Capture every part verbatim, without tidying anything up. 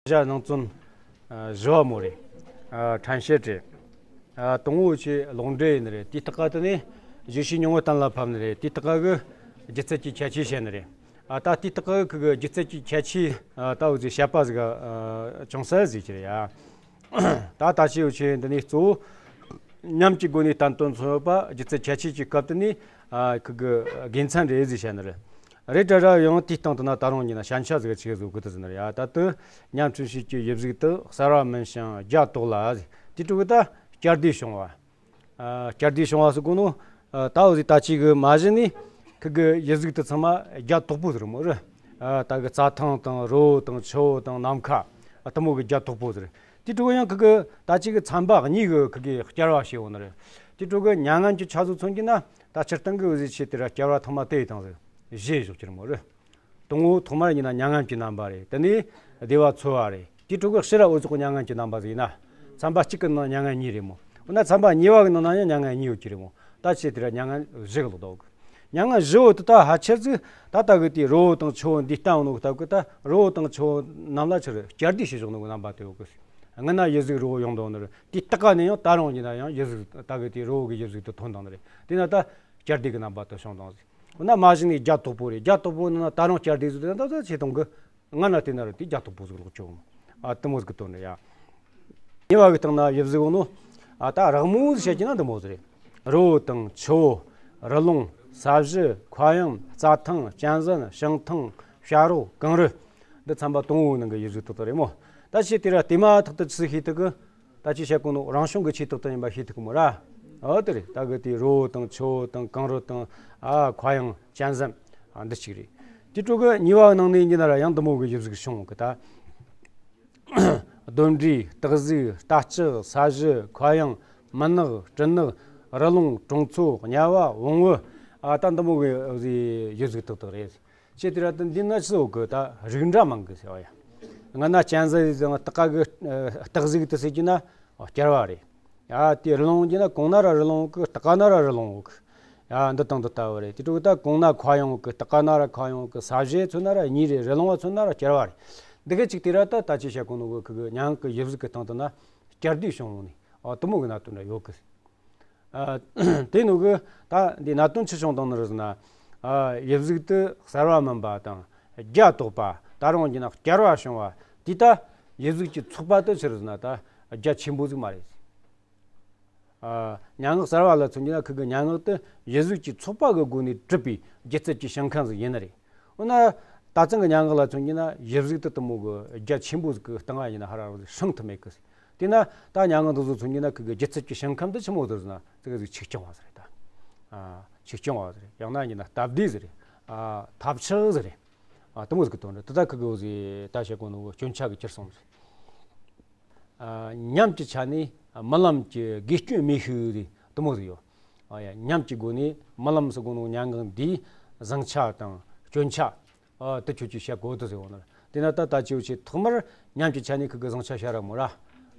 བཞག་ནང་བཙོན་ཨ་བཞི་བ་མོ་རེད། ཨ་ཁྲན་ཤེ་ཀྲེ། ཨ་དང་པོ་ཆེ་ལོག་འདྲེ་ཡིན་ནི་རེད། དེའི་སྟག་ག་དེ་ནས་གཞིས་བྱེས་མྱོང་བ་གཏན་ལ་ཕབ་ནི་རེད། དེའི་སྟག་ག་གི་སྒྱུ་རྩལ་གྱི་ཁྱད་ཆོས་བཤད་ནི་རེད། ཨ་ད་དེའི་སྟག་ག་གི་གི་སྒྱུ་རྩལ་གྱི་ཁྱད་ཆོས་ཨ་ད་འུ་ཚོས་བཤད་པ་ཟིག་ཨ་ཅུང་ཟད་ཟིག་ཅི་རེད་ཡ། ད་ད་ཆེ་འུ་ཆེ་འདི་ནས་གཙོ་བོ་ཉམས་ཀྱི་སྒོ་ནས་བསྟན་དོན་མཚོན་ཡོད་པ། སྒྱུ་རྩལ་ཁྱད་ཆོས་ཀྱི་སྐབས་དེ་ནས་ཨ་ཁུ་གི་དགེ་མཚན་རེད་ཟེར་བཤད་ནི་རེད། རེད་དྲ་ར་ཡང་དེའི་སྟེང་དུ་ན་ད་རུང་ཉིན་ན་ཞན་ཆ་ཟིག་ཆེ་བཟོ་དགོས་དུ་ཟེར་ནི་རེད་ཡ། ད་དུ་ཉམས་ཆུང་ཞིག་གི་ཡིབ་གཟུགས་དུ་གསར་བ་མིན་ཞིང་རྒྱ་དོག་ལ་ཟེར། དེ་དྲུག་གི་ད་བསྐྱར་ཟློས་བྱུང་བ། ཨ་བསྐྱར་ཟློས་བྱུང་བ་ཟེར་གོ་ནོ། ཨ་ད་འུ་ཟིག་ད་ཅིག་གི་མ་གཞི་ནས་ཁུ་གི་ཡིབ་གཟུགས་དུ་ཚང་མ་རྒྱ་དོག་པོ་ཟེར་མོ་རེད། ཨ་ད་གི་རྩྭ་ཐང་དང་རི་བོ་དང་ཆུ་བོ་དང་ནམ་མཁའ་ཨ་དུ་མོ་གི་རྒྱ་དོག་པོ་ཟེར། དེ་དྲུག་ཡང་ཁུ་གི་ད་ཅིག་གི་ཚན་པ་གཉིས་གི་ཁུ་གི་བསྐྱར་བ་བྱས་ཡོད་ནི་རེད། དེ་དྲུག་གི་མྱ་ངན་གྱི་ཆ་བཟོ་མཚོན་གྱི་ན་ད་སྤྱིར་བཏང་གི་འུ་ཟིག་ཆེ་དེ་ར་བསྐྱར་བ་ཐེངས་མ་དེ་ཡི་དང་ཟེར་བཞེས་བཞག་གི་རེད་མོ་རེད། དང་པོ་ཐོག་མར་ཡིན་ན་མྱ་ངན་གྱི་རྣམ་པ་རེད། དེ་ནས་བདེ་བ་འཚོ་བ་རེད། དེ་དྲུག་གི་ཕྱིར་ར་འུ་ཚོགས་མྱ་ངན་གྱི་རྣམ་པ་ཟིག་ཡིན་ན། ཚན་པ་གཅིག་གི་ནང་མྱ་ངན་གཉིས་རེད་མོ། འོ་ན་ཚན་པ་གཉིས་པ་གི་ནང་ན་ཡང་མྱ་ངན་གཉིས་ཡོད་ཀྱི་རེད་མོ། ད་ཆེ་དེ་ར་མྱ་ངན་བཞི་གི་ལོག་ཏོ་གི། མྱ་ངན་བཞི་བོ་དེ་ད་ཧ་ཆེར་ཟིག་ད་ལྟ་གི་དེ་རི་བོ་དང་ཆུ་བོ་འདི་བསྟན་ནོ་གི་སྟབས་གི་ད་རི་བོ་དང་ཆུ་བོ་རྣམས་ལ་ཆེར་བསྐྱར་ཟློས་བྱེད་ཆོག་ནོ་གི་རྣམ་པ་དེ་ཡོད་གི། སྔ་ན་ཡིབ་གཟུགས་རི་བོ་ཡོང་དོ་ནི་རེད། དེ་སྟག་ག་ནས་ཡང་ད་རུང་ཡིན་ན་ཡང་ཡིབ་གཟུགས་ད་གི་དེ་རི་བོ་གི་ཡིབ་གཟུགས་དེ་ཐོན་དང་ནི་རེད། དེ་ན་ད་བསྐྱར་ཟློས་གི་རྣམ་པ་དེ་བྱུང་དང་ཟིག་འོ་ན་མ་གཞི་ནས་རྒྱ་དོག་པོ་རེད། རྒྱ་དོག་པོ་ནི་ན་ད་རུང་བསྐྱར་ཟློས་ཟིག་དེ་ད་ད་ཆེ་དང་གི། སྔ་ན་དེ་ན་རུ་དེ་རྒྱ་དོག་པོ་ཟིག་ལོག་ཆོག་མོ། ཨ་དུ་མོ་ཟིག་གི་དོན་རེད་ཡ། ཉེ་བ་གི་སྟེང་ན་ཡིབ་གཟུགས་འོང་ནོ། ཨ་ད་རག་མོ་ཟིག་བཤད་ཀྱི་ན་འདི་མོ་ཟིག་རེད། རི་བོ་དང་ཆུ་བོ། རི་ལུང་། ས་གཞི། མཁའ་དབྱིངས། རྩྭ་ཐང་། གཅན་གཟན། བྱང་ཐང་། བྱ་རོག་གངས་རི། འདི་ཚན་པ་དང་པོའི་ནང་གི་ཡིབ་གཟུགས་ཏག་ཏག་རེད་མོ། ད་ཆེ་དེ་ར་དེ་མ་ཐག་ཏུ་ཆི་ཟིག་ཤེས་ཐུབ་གི། ད་ཅི་བཤད་གོ་ནོ་རང་བྱུང་གི་ཆེ་ཐག་ཏུ་ཡིན་པ་ཤེས་ཐུབ་གི་མོ་ར། ཨོ་དེ་རེད། ད་གི་དེ་རི་བོ་དང་ཆུ་བོ་དང་གངས་རི་དང་ཨ་མཁའ་དབྱིངས་གཅན་གཟན་ཨ་འདི་གཅིག་རེད། དེ་དྲུག་གི་ཉེ་བའི་ནང་ནས་ཡིན་ན་ར་ཡང་འདི་མོ་གི་ཡིབ་གཟུགས་བྱུང་གི་ད། གདོན་འདྲེ། སྟག་གཟིག། རྟ་ལྕག། ས་གཞི། མཁའ་དབྱིངས། མུན་ནག། སྤྲིན་ནག། རི་ལུང་། གྲོང་ཚོ། དམྱལ་བ། བོང་བུ། ཨ་ད་འདི་མོ་གི་ཡིབ་གཟུགས་ཏག་ཏག་རེད། ཅེས་དེ་ར་དུ་འདི་ན་ཆི་ཟོ་གི་ད་རིགས་འདྲ་མང་གི་ཟེར་བ་ཡ། ང་ན་གཅན་གཟན་ཟིག་དང་སྟག་ག་གི་སྟག་གཟིག་དུ་ཟེར་གྱི་ན་བསྐྱར་བ་རེད། ཨ་དེ་རི་ལུང་གྱི་ན་གོང་ན་ར་རི་ལུང་གི། སྟག་ག་ན་ར་རི་ལུང་གི། ཨ་འདི་དང་འདི་ལྟ་བུ་རེད། དེ་དྲུག་ད་གོང་ན་མཁའ་དབྱིངས་གི། སྟག་ག་ན་ར་མཁའ་དབྱིངས་གི། ས་གཞི་ཚོ་ན་ར་གཉིས་རེད། རི་ལུང་བ་ཚོ་ན་ར་བསྐྱར་བ་རེད། འདི་གི་ཅིག་དེ་ར་ད་ད་ཅི་བཤད་གོ་ནོ་གི་ཁུ་གི་མྱ་ངན་གི་ཡིབ་གཟུགས་གི་སྟེང་དུ་ན་བསྐྱར་ཟློས་བྱུང་ནི་ཨ་དུ་མོ་གི་གནད་དོན་ར་ཡོད་གི། ཨ་དེ་ནོ་གི་ད་འདི་གནད་དོན་ཆི་བྱུང་དང་ནི་རེད་ཟེར་ན། ཨ་ཡིབ་གཟུགས་དུ་གསར་བ་མིན་པ་དང་རྒྱ་དོག་པ། ད་རུང་གྱི་ན་བསྐྱར་བ་བྱུང་བ་དེ་ད་ཡིབ་གཟུགས་ཀྱི་ཚོགས་པ་དུ་ཆི་རེད་ཟེར་ན་ད་རྒྱ་ཆེན་པོ་ཟིག་མ་རེད། ཨ་མྱ་ངན་གསར་བ་ལ་མཚོན་གྱི་ན་ཁུ་གི་མྱ་ངན་དུ་ཡིབ་གཟུགས་ཀྱི་ཚོགས་པ་གི་སྒོ་ནས་གྲུབ་པའི་སྒྱུ་རྩལ་གྱི་ཞིང་ཁམས་ཟིག་ཡིན་ནི་རེད། འོ་ན་ད་ཚང་གི་མྱ་ངན་ལ་མཚོན་གྱི་ན་ཡིབ་གཟུགས་དུ་དུ་མོ་གི་རྒྱ་ཆེན་པོ་ཟིག་གི་སྟེང་ང་ཡིན་ན་ཧ་ར་ར་ཟིག་སྲུང་ཐུབ་མེད་གི། དེས་ན་ད་མྱ་ངན་འདི་ཚོ་མཚོན་གྱི་ན་ཁུ་གི་སྒྱུ་རྩལ་གྱི་ཞིང་ཁམས་འདི་ཆི་མོ་ཟིག་ཟེར་ན་ཙི་གེ་ཟིག་ཆིག་རྐྱང་བ་ཟིག་རེད་ད། ཨ་ཆིག་རྐྱང་བ་ཟིག་རེད། ཡང་ན་ཡིན་ན་སྟབས་བདེ་ཟིག་རེད། ཨ་ཐབས་ཆག་ཟིག་རེད། ཨ་དུ་མོ་ཟིག་གི་དོན་རེད། དེ་ད་ཁུ་གི་འོ་ཟིག་ད་བཤད་གོ་ནོ་གི་སྐྱོན་ཆ་གི་ཁྱེར་སོང་ཟིག་ཨ་ཉམས་ཀྱི་ཆ་ནས་རྨི་ལམ་གྱི་དགེ་སྐྱོན་མེད་ཤོས་རེད། དུ་མོ་ཟིག་ཡོད། ཨ་ཡ་ཉམས་ཀྱི་སྒོ་ནས་རྨི་ལམ་ཟེར་གོ་ནོ་མྱ་ངན་འདིའི་བཟང་ཆ་དང་སྐྱོན་ཆ། ཨ་དེ་ཁྱོད་ཀྱིས་བཤད་དགོས་དོ་ཟེར་བ་ན། དེ་ན་ད་ད་ཅི་འུ་ཆེ་ཐོག་མར་ཉམས་ཀྱི་ཆ་ནས་ཁུ་གི་བཟང་ཆ་བཤད་ར་མོ་ར།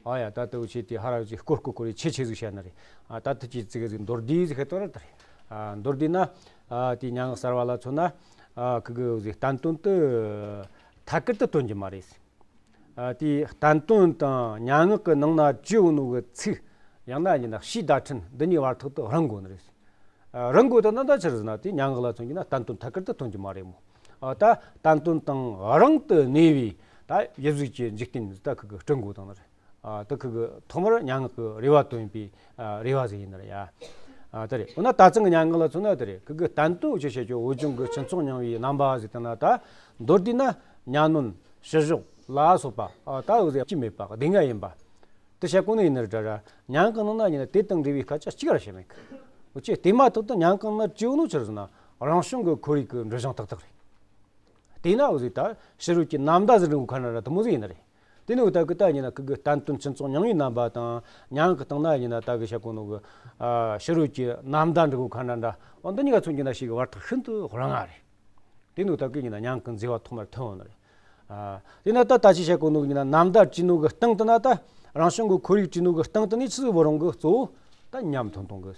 ཨ་ཡ་ད་དེ་འུ་ཆེ་དེ་ཧ་ར་ཅིག་སྐོར་སྐོར་སྐོར་རེ་ཆེ་ཆེ་ཟིག་བཤད་ན་རེད། ཨ་ད་དེ་ཅི་ཙི་གེ་ཟིག་མདོར་བསྡུས་ཟིག་ཧེ་ཏོ་ར་ད་རེད། ཨ་མདོར་བསྡུས་ན། ཨ་དེ་མྱ་ངན་གསར་བ་ལ་མཚོན་ན། ཨ་ཁུ་གི་འུ་ཟིག་བསྟན་དོན་དུ་ཐད་ཀར་དུ་སྟོན་གྱི་མ་རེད། ཨ་དེ་བསྟན་དོན་དང་མྱ་ངན་གྱི་ནང་ན་བྲིས་ཡོད་ནོ་གི་ཚིག་ཡང་ན་ཡིན་ན་ཕྱིའི་བརྡ་འཕྲིན་འདི་གཉིས་བར་ཐག་ཏུ་རིང་དགོས་ནི་རེད། ཨ་རིང་དགོས་དོན་ད་ཆི་རེད་ཟེར་ན། དེ་མྱ་ངན་ལ་མཚོན་གྱི་ན་བསྟན་དོན་ཐད་ཀར་དུ་སྟོན་གྱི་མ་རེད་མོ། ཨ་ད་བསྟན་དོན་དང་རིང་དུ་གནས་པའི་ད་ཡིབ་གཟུགས་ཀྱི་འཇིག་རྟེན་ད་ཁུ་གི་སྐྲུན་དགོས་དང་ནི་རེད། ཨ་ད་ཁུ་གི་ཐོག་མར་མྱ་ངན་གྱི་རེ་བ་བཏོན་པའི་ཨ་རེ་བ་ཟིག་ཡིན་ནི་རེད་ཡ། ཨ་ད་རེད། འོ་ན་ད་ཚང་གི་མྱ་ངན་ལ་མཚོན་ན་ད་རེད། ཁུ་གི་བསྟན་དོན་འུ་ཆོས་བཤད་རྒྱུ་བོད་ལྗོངས་ཀྱི་སྤྱི་ཚོགས་རྙིང་བའི་རྣམ་པ་ཟིག་ད་ན་ད་མདོར་བསྡུས་ན་གཉའ་གནོན་བཤུ་གཞོག་ལ་སོགས་པ་ཨ་ད་འུ་ཟིག་ཅི་མེད་པ་སྡུག་བསྔལ་ཡིན་པ། དེ་བཤད་གོ་ནི་ཡིན་ནི་རེད་དྲ་ར། མྱ་ངན་གྱི་ནང་ན་ཡིན་ན་དེ་དང་འབྲེལ་བའི་སྐད་ཆ་གཅིག་ར་བཤད་མེད་གི། འུ་ཆོས་དེ་མ་ཐག་ཏུ་མྱ་ངན་གྱི་ནང་ན་བྲིས་ཡོད་ནོ་ཆི་རེད་ཟེར་ན་རང་བྱུང་གི་ཁོར་ཡུག་གི་འགྲོ་བཞིན་ཏག་ཏག་རེད། དེས་ན་འུ་ཟིག་ད་ཕྱི་རོལ་གྱི་ནམ་ཟླ་ཟེར་འདྲ་གོ་ཁ་ན་ར་དུ་མོ་ཟིག་ཡིན་ནི་རེད། དེ་ནི་འུ་ད་གི་ད་ཡིན་ན་ཁུ་གི་བསྟན་དོན་སྤྱི་ཚོགས་རྙིང་བའི་རྣམ་པ་དང་མྱ་ངན་གྱི་སྟེང་ན་ཡིན་ན་ད་གི་བཤད་གོ་ནོ་གི་ཨ་ཕྱི་རོལ་གྱི་ནམ་ཟླ་འདྲ་གོ་ཁ་ན་འདྲ་འོ་འདི་གཉིས་ཀ་མཚོན་གྱི་ན་ཞིག་གི་བར་ཐག་ཤིན་ཏུ་རིང་ང་རེད། དེ་ནི་འུ་ད་གི་ཡིན་ན་མྱ་ངན་གྱི་མཛེས་པ་ཐོག་མར་ཐོན་འོང་ནི་རེད། ཨ། དེས་ན་ད་ད་ཅི་བཤད་གོ་ནོ་གི་ན་ནམ་ཟླ་བྲིས་ནོ་གི་སྟེང་དུ་ན་ད་རང་བྱུང་གི་ཁོར་ཡུག་བྲིས་ནོ་གི་སྟེང་དུ་ནི་ཆི་ཟིག་བོར་རུང་གི་གཙོ་བོ་ད་ཉམས་ཐོན་གཏོང་གི།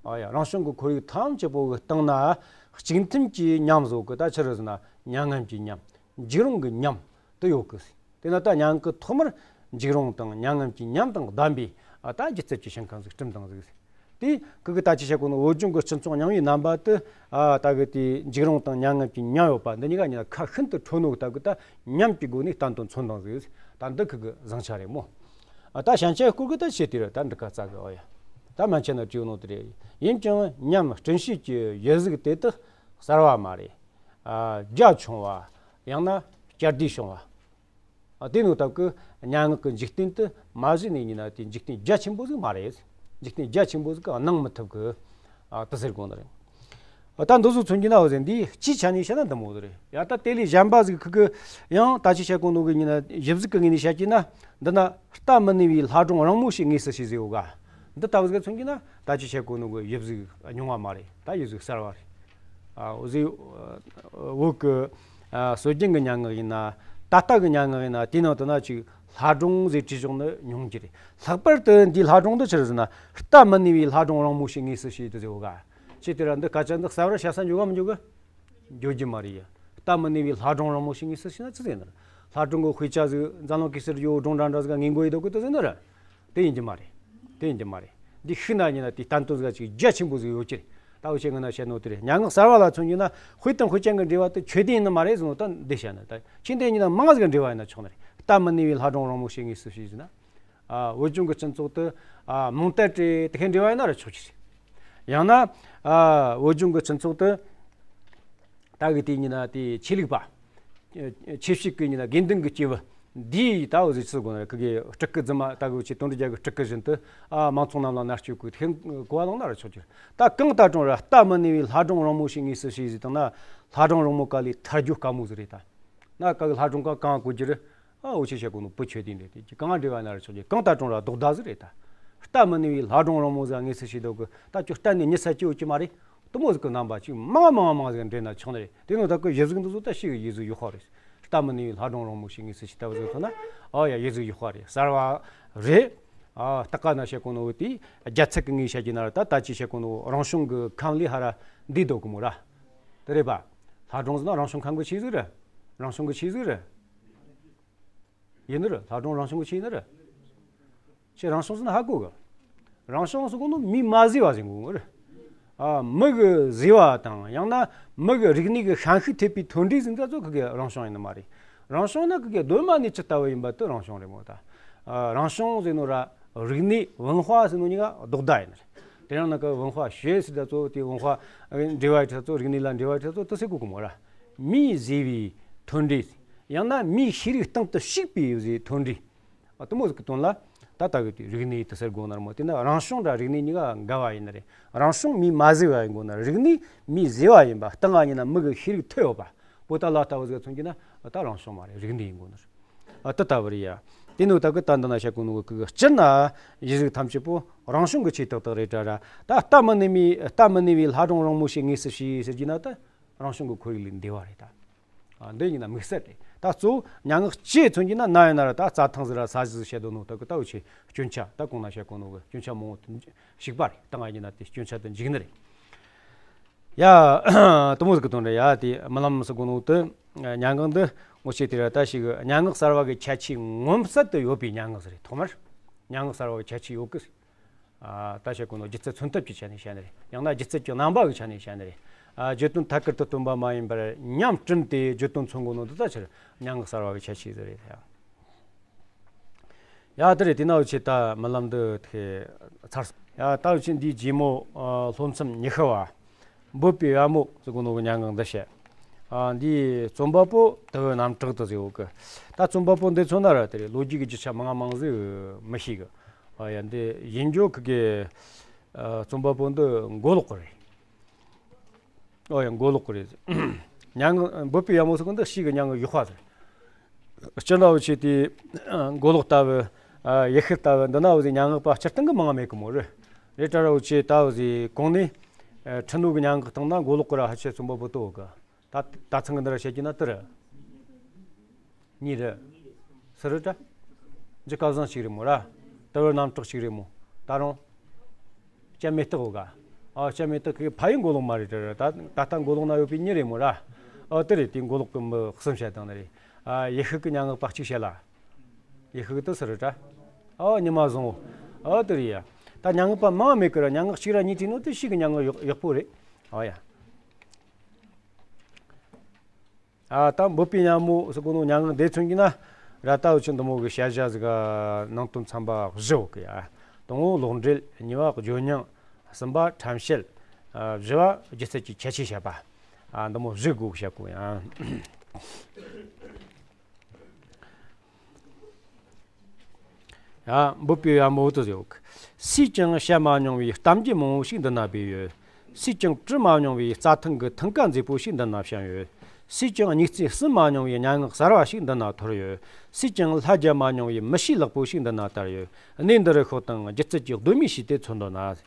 ཨ་ཡ་རང་བྱུང་གི་ཁོར་ཡུག་ཐམས་ཅད་པོ་གི་སྟེང་ན་གཅིག་མཐུན་གྱི་ཉམས་བཟོ་གི། ད་ཆི་རེད་ཟེར་ན་མྱ་ངན་གྱི་ཉམས། འཇིགས་རུང་གི་ཉམས་དུ་ཡོད་གི། དེ་ན་ད་སྙན་ངག་གི་ཐོག་མར་འཇིགས་རུང་དང་མྱ་ངམ་གྱི་ཉམས་དང་བདམས་པའི་ཨ་ད་སྒྱུ་རྩལ་གྱི་ཞིང་ཁམས་ཟིག་བསྐྲུན་དང་ཟིག། དེ་ཁུ་གི་ད་ཅི་བྱེད་གོ་ནོ་བོད་ལྗོངས་ཀྱི་སྤྱི་ཚོགས་རྙིང་བའི་རྣམ་པ་དུ་ཨ་ད་གི་དེ་འཇིགས་རུང་དང་མྱ་ངམ་གྱི་ཉམས་ཡོད་པ་འདི་གཉིས་ཀ་གཉིས་ལ་ཁ་ཤིན་ཏུ་ཁྲོ་ནོ་གི་ད་གི་ད་ཉམས་ཀྱི་སྒོ་ནས་བསྟན་དོན་མཚོན་དང་ཟིག། ད་འདི་ཁུ་གི་བཟང་ཆ་རེད་མོ། ཨ་ད་ཞན་ཆ་སྐོར་གི་ད་ཆེ་དེ་རུ་ད་འདི་ག་རྩ་གི་ཨོ་ཡ། ད་མན་ཆད་ན་བྲིས་ནོ་དེ་རེད། ཡིན་ཀྱང་ཉམས་བསྐྲུན་བྱེད་ཀྱི་ཡུལ་གཟུགས་དེ་དག་གསར་བ་མ་རེད། ཨ་རྒྱ་ཆུང་བ། ཡང་ན་བསྐྱར་ཟློས་བྱུང་བ། ཨ་དེ་ནོ་སྟབས་ཀྱི་སྙན་ངག་གི་འཇིག་རྟེན་དུ་མ་གཞི་ནས་ཡིན་ན་དེ་འཇིག་རྟེན་རྒྱ་ཆེན་པོ་ཟིག་མ་རེད། འཇིག་རྟེན་རྒྱ་ཆེན་པོ་ཟིག་གི་སྣང་མི་ཐུབ་གི། ཨ་དེ་ཟེར་དགོས་ནི་རེད། ཨ་ད་འདི་ཚོ་མཚོན་གྱི་ན་འོ་ཟེར་འདི་སྤྱིའི་ཆ་ནས་བཤད་ན་འདི་མོ་ཟིག་རེད། ཡ་ད་དེ་ལས་གཞན་པ་ཟིག་ཁུ་གི་ཡང་ད་ཅི་བཤད་གོ་ནོ་གི་ཡིན་ན་ཞིབ་ཟིག་གི་ངོས་ནས་བཤད་ཀྱི་ན། འདི་ན་རྟ་མི་ནུས་པའི་ལྷ་སྒྲུང་རིང་མོ་ཞིག་ངེས་སུ་ཤེས་ཟེར་ཡོད་ག། འདི་ལྟ་བུ་ཟིག་མཚོན་གྱི་ན་ད་ཅི་བཤད་གོ་ནོ་གི་ཡིབ་གཟུགས་རྙིང་བ་མ་རེད། ད་ཡིབ་གཟུགས་གསར་བ་རེད། ཨ་འོ་ཟིག། བོད་ཀྱི་ཨ་སྲོལ་རྒྱུན་གྱི་སྙན་ངག་ཡིན་ན། ད་ལྟ་གི་སྙན་ངག་ཡིན་ན་དེའི་ནང་དུ་ན་ཅིག་ལྷ་སྒྲུང་ཟེར་བྲིས་བཞག་ནི་ཉུང་གི་རེད། ལྷག་པར་དུ་འདིའི་ལྷ་སྒྲུང་འདི་ཆི་རེད་ཟེར་ན། རྟ་མི་ནུས་པའི་ལྷ་སྒྲུང་རིང་མོ་ཞིག་ངེས་སུ་ཤེས་དུ་ཟེར་བོ་ག། ཅི་དེ་ར་འདི་སྐད་ཆ་འདི་གསར་བར་བཤད་ས་འཇོག་ག་མི་འཇོག་གི། འཇོག་རྒྱུ་མ་རེད་ཡ། རྟ་མི་ནུས་པའི་ལྷ་སྒྲུང་རིང་མོ་ཞིག་ངེས་སུ་ཤེས་ན་ཅི་ཟེར་ན། ལྷ་སྒྲུང་གི་དཔེ་ཆ་ཟིག་འཛམ་གླིང་གེ་སར་ཡོད་སྒྲུང་འདྲ་འདྲ་ཟིག་ངེས་དགོས་ཡི་འདུག་གི་དུ་ཟེར་ན་ར། དེ་ཡིན་གྱི་མ་རེད། དེ་ཡིན་གྱི་མ་རེད། འདི་ཤི་ན་ཉིན་ན་དེ་བསྟན་དོན་ཟིག་ཅིག་རྒྱ་ཆེན་པོ་ཟིག་ཡོད་ཀྱི་རེད། ད་འུ་ཆེ་ངི་ན་བཤད་ནོ་དེ་རེད། སྙན་ངག་གསར་བ་ལ་མཚོན་རྒྱུ་ན་དཔེ་དང་དཔེ་ཅན་གྱི་འབྲེལ་བ་དེ་ཆོས་ལྡན་ཡིན་ནི་མ་རེད་ཟེར་ནོ་ད་འདི་བཤད་ན། ད་ཆོས་ལྡན་ཡིན་ན་མང་ཟིག་འབྲེལ་བ་ཡིན་ན་ཆོག་ནི་རེད། རྟ་མི་ནུས་པའི་ལྷ་སྒྲུང་རིང་མོ་ཞིག་ངེས་སུ་ཤེས་ཟེར་ན། ཨ་བོད་ལྗོངས་ཀྱི་སྤྱི་ཚོགས་དེ་ཨ་མུ་མཐུད་དེ་དེ་གའི་འབྲེལ་བ་ཡིན་ན་ར་ཆོག་ཀྱི་རེད། ཡང་ན་ཨ་བོད་ལྗོངས་ཀྱི་སྤྱི་ཚོགས་དེ་ད་གི་དེ་ཡིན་ན་དེ་ཆོས་ལུགས་པ། ཆོས་ཕྱོགས་ཀྱི་ཡིན་ན་དགེ་འདུན་གྱི་སྐྱེས་བུ་འདིའི་ད་འོ་ཟིག་ཚུལ་དགོས་ན་ཁི་གེ་སྤྲུལ་སྐུ་རྫུན་མ། ད་གི་ཆེ་དོན་གྲུབ་རྒྱལ་གྱི་སྤྲུལ་སྐུ་བཞིན་དུ་ཨ་མང་ཚོགས་རྣམས་ལ་མནར་གཅོད་དགོས། དེ་གོ་བ་ལོང་ན་ར་ཆོག་ཀྱི་རེད། ད་གང་ལྟར་རུང་ར་རྟ་མི་ནུས་པའི་ལྷ་སྒྲུང་རིང་མོ་ཞིག་ངེས་སུ་ཤེས་ཟེར་དང་ན། ལྷ་སྒྲུང་རིང་མོ་ག་ལས་ཐར་རྒྱུ་དཀའ་མོ་ཟིག་རེད་ད། ན་ག་གི་ལྷ་སྒྲུང་ག་གང་གོ་རྒྱུ་རེད། ཨ་འུ་ཆེ་བཤད་གོ་ནོ་བུ་ཆོས་ལྡན་རེད། དེ་གང་འབྲེལ་བ་ན་ར་ཆོག་རྒྱུ། གང་ལྟར་རུང་ར་རྡོག་རྡ་ཟིག་རེད་ད། རྟ་མི་ནུས་པའི་ལྷ་སྒྲུང་རིང་མོ་ཟིག་ངེས་སུ་ཤེས་འདུག་གི། ད་ཁྱོད་གཏན་ནས་མྱི་ས་སྐྱེ་ཡོད་ཀྱི་མ་རེད། དུ་མོ་ཟིག་གི་རྣམ་པ་ཅིག་མང་མང་མང་ཟིག་འདྲེན་ན་ཆོག་ནི་རེད། དེ་ནོ་ད་གི་ཡིབ་གཟུགས་འདི་ཚོ་ད་ཤི་གི་ཡིབ་གཟུགས་ཡག་པ་རེད། རྟ་མི་ནུས་པའི་ལྷ་སྒྲུང་རིང་མོ་ཞིག་ངེས་སུ་ཤེས་ལྟ་བུ་ཟིག་མཚོན་ན། ཨ་ཡ་ཡིབ་གཟུགས་ཡག་པ་རེད། གསར་བ་རེད། ཨ་ད་ག་ན་བཤད་གོ་ནོ་བོ་དེ་རྒྱ་ཚད་གི་ངས་བཤད་ཀྱི་ན་ར། ད་ད་ཅི་བཤད་གོ་ནོ་རང་བྱུང་གི་ཁམས་ལས་ཧ་ར་འདི་ལྡོག་གི་མོ་ར། དེ་རེད་པ། ལྷ་སྒྲུང་ཟེར་ན་རང་བྱུང་ཁམས་གི་ཆོས་ཟིག་རེད། རང་བྱུང་གི་ཆོས་ཟིག་རེད། ཡིན་ནི་རེད། ལྷ་སྒྲུང་རང་བྱུང་གི་ཆོས་ཡིན་ནི་རེད། ཁྱེད་རང་བྱུང་ཟེར་ན་ཧ་གོ་གི། རང་བྱུང་ཟེར་གོ་ནོ་མིས་མ་བཟོས་པ་ཟེར་གོ་གི་རེད། ཨ་མི་གི་བཟོས་པ་དང་ཡང་ན་མི་གི་རིག་གནས་ཀྱི་ཤན་ཤུགས་ཐེབས་པའི་ཐོན་འབྲས་ཟིག་འདི་ཚོ་ཁི་གེ་རང་བྱུང་ཡིན་ནི་མ་རེད། རང་བྱུང་ན་ཁི་གེ་གདོད་མ་ནས་ཇི་ལྟ་བུ་ཡིན་པ་དེ་རང་བྱུང་རེད་མོ། ད་ཨ་རང་བྱུང་ཟེར་ནོ་ར་རིག་གནས་文化ཟེར་ནོ་གཉིས་ཀ་རྡོག་རྡ་ཡིན་ནི་རེད། དེ་རིང་ནང་གི་文化学ཟེར་ད་ཚོ་དེ་文化འབྲེལ་བ་ཡོད་ད་ཚོ་རིག་གནས་ལ་འབྲེལ་བ་ཡོད་ད་ཚོ་དེ་ཟེར་གོ་གི་མོ་ར། མིས་བཟོས་པའི་ཐོན་འབྲས། ཡང་ན་མིའི་ཤེས་རིག་སྟེང་དུ་ཞུགས་པའི་ཟེར་ཐོན་འབྲས། ཨ་དུ་མོ་ཟིག་གི་དོན་ལ་ད་ལྟ་གི་དེ་རིག་གནས་དེ་ཟེར་དགོས་ནར་མོ། དེ་ན་རང་བྱུང་དང་རིག་གནས་གཉིས་ཀ་འགལ་བ་ཡིན་ནི་རེད། རང་བྱུང་མིས་མ་བཟོས་པ་ཡིན་དགོས་ན། རིག་གནས་མིས་བཟོས་པ་ཡིན་པ། སྟེང་ང་ཡིན་ན་མི་གི་ཤེས་རིག་ཐེབས་ཡོད་པ། པོ་ཏ་ལ་ལྟ་བུ་ཟིག་མཚོན་གྱི་ན་ད་རང་བྱུང་མ་རེད། རིག་གནས་ཡིན་དགོས་ནར། ཨ་དེ་ལྟ་བུ་རེད་ཡ། དེ་ནོ་ད་གི་ད་འདི་ན་བཤད་གོ་ནོ་གི་སྤྱིར་ན་ཡིག་གཟུགས་ཐམས་ཅད་པོ་རང་བྱུང་གི་ཆོས་ཏག་ཏག་རེད་དྲ་ར། ད་རྟ་མི་ནུས་མི་རྟ་མི་ནུས་པའི་ལྷ་སྒྲུང་རིང་མོ་ཞིག་ངེས་སུ་ཤེས་ཟེར་གྱི་ན་ད་རང་བྱུང་གི་ཁོར་ཡུག་ལས་འདས་པ་རེད་ད། ཨ་འདི་ཡིན་ན་དམིགས་བསལ་རེད། ད་གཙོ་བོ་སྙན་ངག་ཅེས་མཚོན་གྱི་ན་ན་ཡིན་ན་ར་ད་རྩྭ་ཐང་ཟིག་ར་ས་གཞི་ཟིག་བཤད་དོ་ནོ་ད་གི་ད་འུ་ཆེ་སྐྱོན་ཆ་ད་གོང་ན་བཤད་གོ་ནོ་གི་སྐྱོན་ཆ་མང་བོ་ཞིག་པ་རེད། ད་ང་ཡིན་ན་དེ་སྐྱོན་ཆ་དུ་འཇིག་ནི་རེད། ཡ། དུ་མོ་ཟིག་གི་དོན་རེད་ཡ། དེ་རྨི་ལམ་ཟེར་གོ་ནོ་དེ་སྙན་ངག་འདི་ངོ་ཤེས་དེ་ར་ད་ཞིག་སྙན་ངག་གསར་བ་གི་ཁྱད་ཆོས་ངོ་མཚར་དུ་ཡོད་པའི་སྙན་ངག་ཟིག་རེད། ཐོག་མར་སྙན་ངག་གསར་བ་གི་ཁྱད་ཆོས་ཡོད་གི། ཨ་ད་བཤད་གོ་ནོ་སྒྱུ་རྩལ་མཚོན་ཐབས་ཀྱི་ཆ་ནས་བཤད་ནི་རེད། ཡང་ན་སྒྱུ་རྩལ་གྱི་རྣམ་པ་གི་ཆ་ནས་བཤད་ནི་རེད། ཨ་བརྗོད་དོན་ཐད་ཀར་དུ་སྟོན་པ་མ་ཡིན་པར་ཉམས་བསྐྲུན་ཏེ་བརྗོད་དོན་མཚོན་གོ་ནོ་འདི་ད་ཕྱིར་སྙན་ངག་གསར་བ་གི་ཁྱད་ཆོས་ཟིག་རེད་ཡ། ཡ་དེ་རེད། དེ་ན་འུ་ཆེ་ད་རྨི་ལམ་འདི་ཐེ་ཚར་སོང་། ཡ་ད་འུ་ཆེ་འདིའི་རྗེས་མོ་ཨ་ལྷོ་མཚམས་ཉི་ཤུ་བ་འབོད་པའི་གཡབ་མོ་ཟེར་གོ་ནོ་གི་སྙན་ངག་འདི་བཤད། ཨ་འདིའི་རྩོམ་པ་པོ་དུ་བུ་རྣམ་གྲགས་དུ་ཟེར་བོ་གི། ད་རྩོམ་པ་པོ་འདི་མཚོན་ན་ར་དེ་རེད། ལོ་རྒྱུས་ཀྱི་རྒྱུ་ཆ་མང་ང་མང་ཟིག་མི་ཤེས་གི། ཨ་ཡ་འདི་ཡིན་རྒྱུ་ཁི་གེ་ཨ་རྩོམ་པ་པོ་འདི་མགོ་ལོག་གི་རེད། ཨོ་ཡ་མགོ་ལོག་གི་རེད། སྙན་ངག་འབོད་པའི་གཡབ་མོ་ཟེར་གོ་འདི་ཞིག་གི་སྙན་ངག་ཡག་པ་རེད། སྤྱིར་ན་འུ་ཆེ་དེ་མགོ་ལོག་ལྟ་བུ་ཨ་ཡེ་ཤུ་ལྟ་བུ་འདི་ན་འུ་ཟི་སྙན་ངག་པ་སྤྱིར་བཏང་གི་མང་ང་མེད་གི་མོ་རེད། རེད་དྲ་ར་འུ་ཆེ་ད་འུ་ཟི་གོང་ནས་ཨ་ཁྲིད་ནོ་གི་སྙན་ངག་སྟེང་ན་མགོ་ལོག་གི་ར་ཕལ་ཆེར་རྩོམ་པ་པོ་དོ་གི། ད་ད་ཚང་གི་འདི་ར་བཤད་ཀྱི་ན་དེ་རེད། གཉིས་རེད། སུ་རེད་དྲ། འཇུ་སྐལ་བཟང་ཞིག་རེད་མོ་ར། དུ་བུ་རྣམ་གྲགས་ཞིག་རེད་མོ། ད་རུང་། སྤྱན་མེ་སྟག་འོ་ག། ཨ་སྤྱན་མེ་སྟག་གི་ཕ་ཡུལ་མགོ་ལོག་མ་རེད་དྲ་ར། ད་ད་ལྟ་མགོ་ལོག་ན་ཡོད་པའི་མྱི་རེད་མོ་ར། ཨ་དེ་རེད། དེ་མགོ་ལོག་གི་མི་གསུམ་བཤད་དང་ནི་རེད། ཨ་ཡེ་ཤུ་གི་སྙན་ངག་པ་གཅིག་བཤད་ལ། ཡི་ཤུག་ཏུ་སི་རི་ཏྲ། ཨོ་ཉི་མ་བཟང་བོ། ཨོ་དེ་རེད་ཡ། ད་སྙན་ངག་པ་མང་མེད་ཀི་ར། སྙན་ངག་གཅིག་ར་གཉིས་བྲིས་ནོ་དེ་ཤིག་གི་སྙན་ངག་ཡག་ཡག་པོ་རེད། ཨོ་ཡ། ཨ་ད་འབོད་པའི་སྙན་མོ་ཟེར་གོ་ནོ་སྙན་ངག་འདི་མཚོན་གྱི་ན། ར་ད་འུ་ཆོ་འདི་མོ་གི་བཤད་བྱ་ཟིག་ག་ནང་དོན་ཚན་པ་བཞི་ཡོད་གི་ཡ། དང་པོ་ལོག་འགྲེལ། གཉིས་པ་བརྗོད་སྙིང་། གསུམ་པ་ཁྲམ་བཤད། ཨ་བཞི་པ་སྒྱུ་རྩལ་གྱི་ཁྱད་ཆོས་བཤད་པ། ཨ་འདི་མོ་བཞི་དགོས་བཤད་གོ་ཡ། ཡ། འབོད་པའི་ཡ་མོ་དུ་ཡོད། སུས་ཀྱང་བཤད་མ་མྱོང་བའི་གཏམ་རྒྱུད་མང་བོ་ཞིག་འདི་ན་སྦས་ཡོད། སུས་ཀྱང་བྲིས་མ་མྱོང་བའི་རྩྭ་ཐང་གི་ཐང་ཀ་མཛེས་པོ་ཞིག་འདི་ན་བཤམས་ཡོད། སུས་ཀྱང་སྨྱུག་རྩེ་ཟིན་མ་མྱོང་བའི་སྙན་ངག་གསར་བ་ཞིག་འདི་ན་འཐོར་ཡོད། སུས་ཀྱང་ལྷ་རྒྱལ་མ་མྱོང་བའི་མི་གཤིས་ལེགས་པོ་ཞིག་འདི་ན་དར་ཡོད། གནས་འདི་རུ་ཤོག་དང་། སྒྱུ་རྩལ་གྱི་གདོད་མའི་ཞིག་དེ་མཚོན་དོན་ན།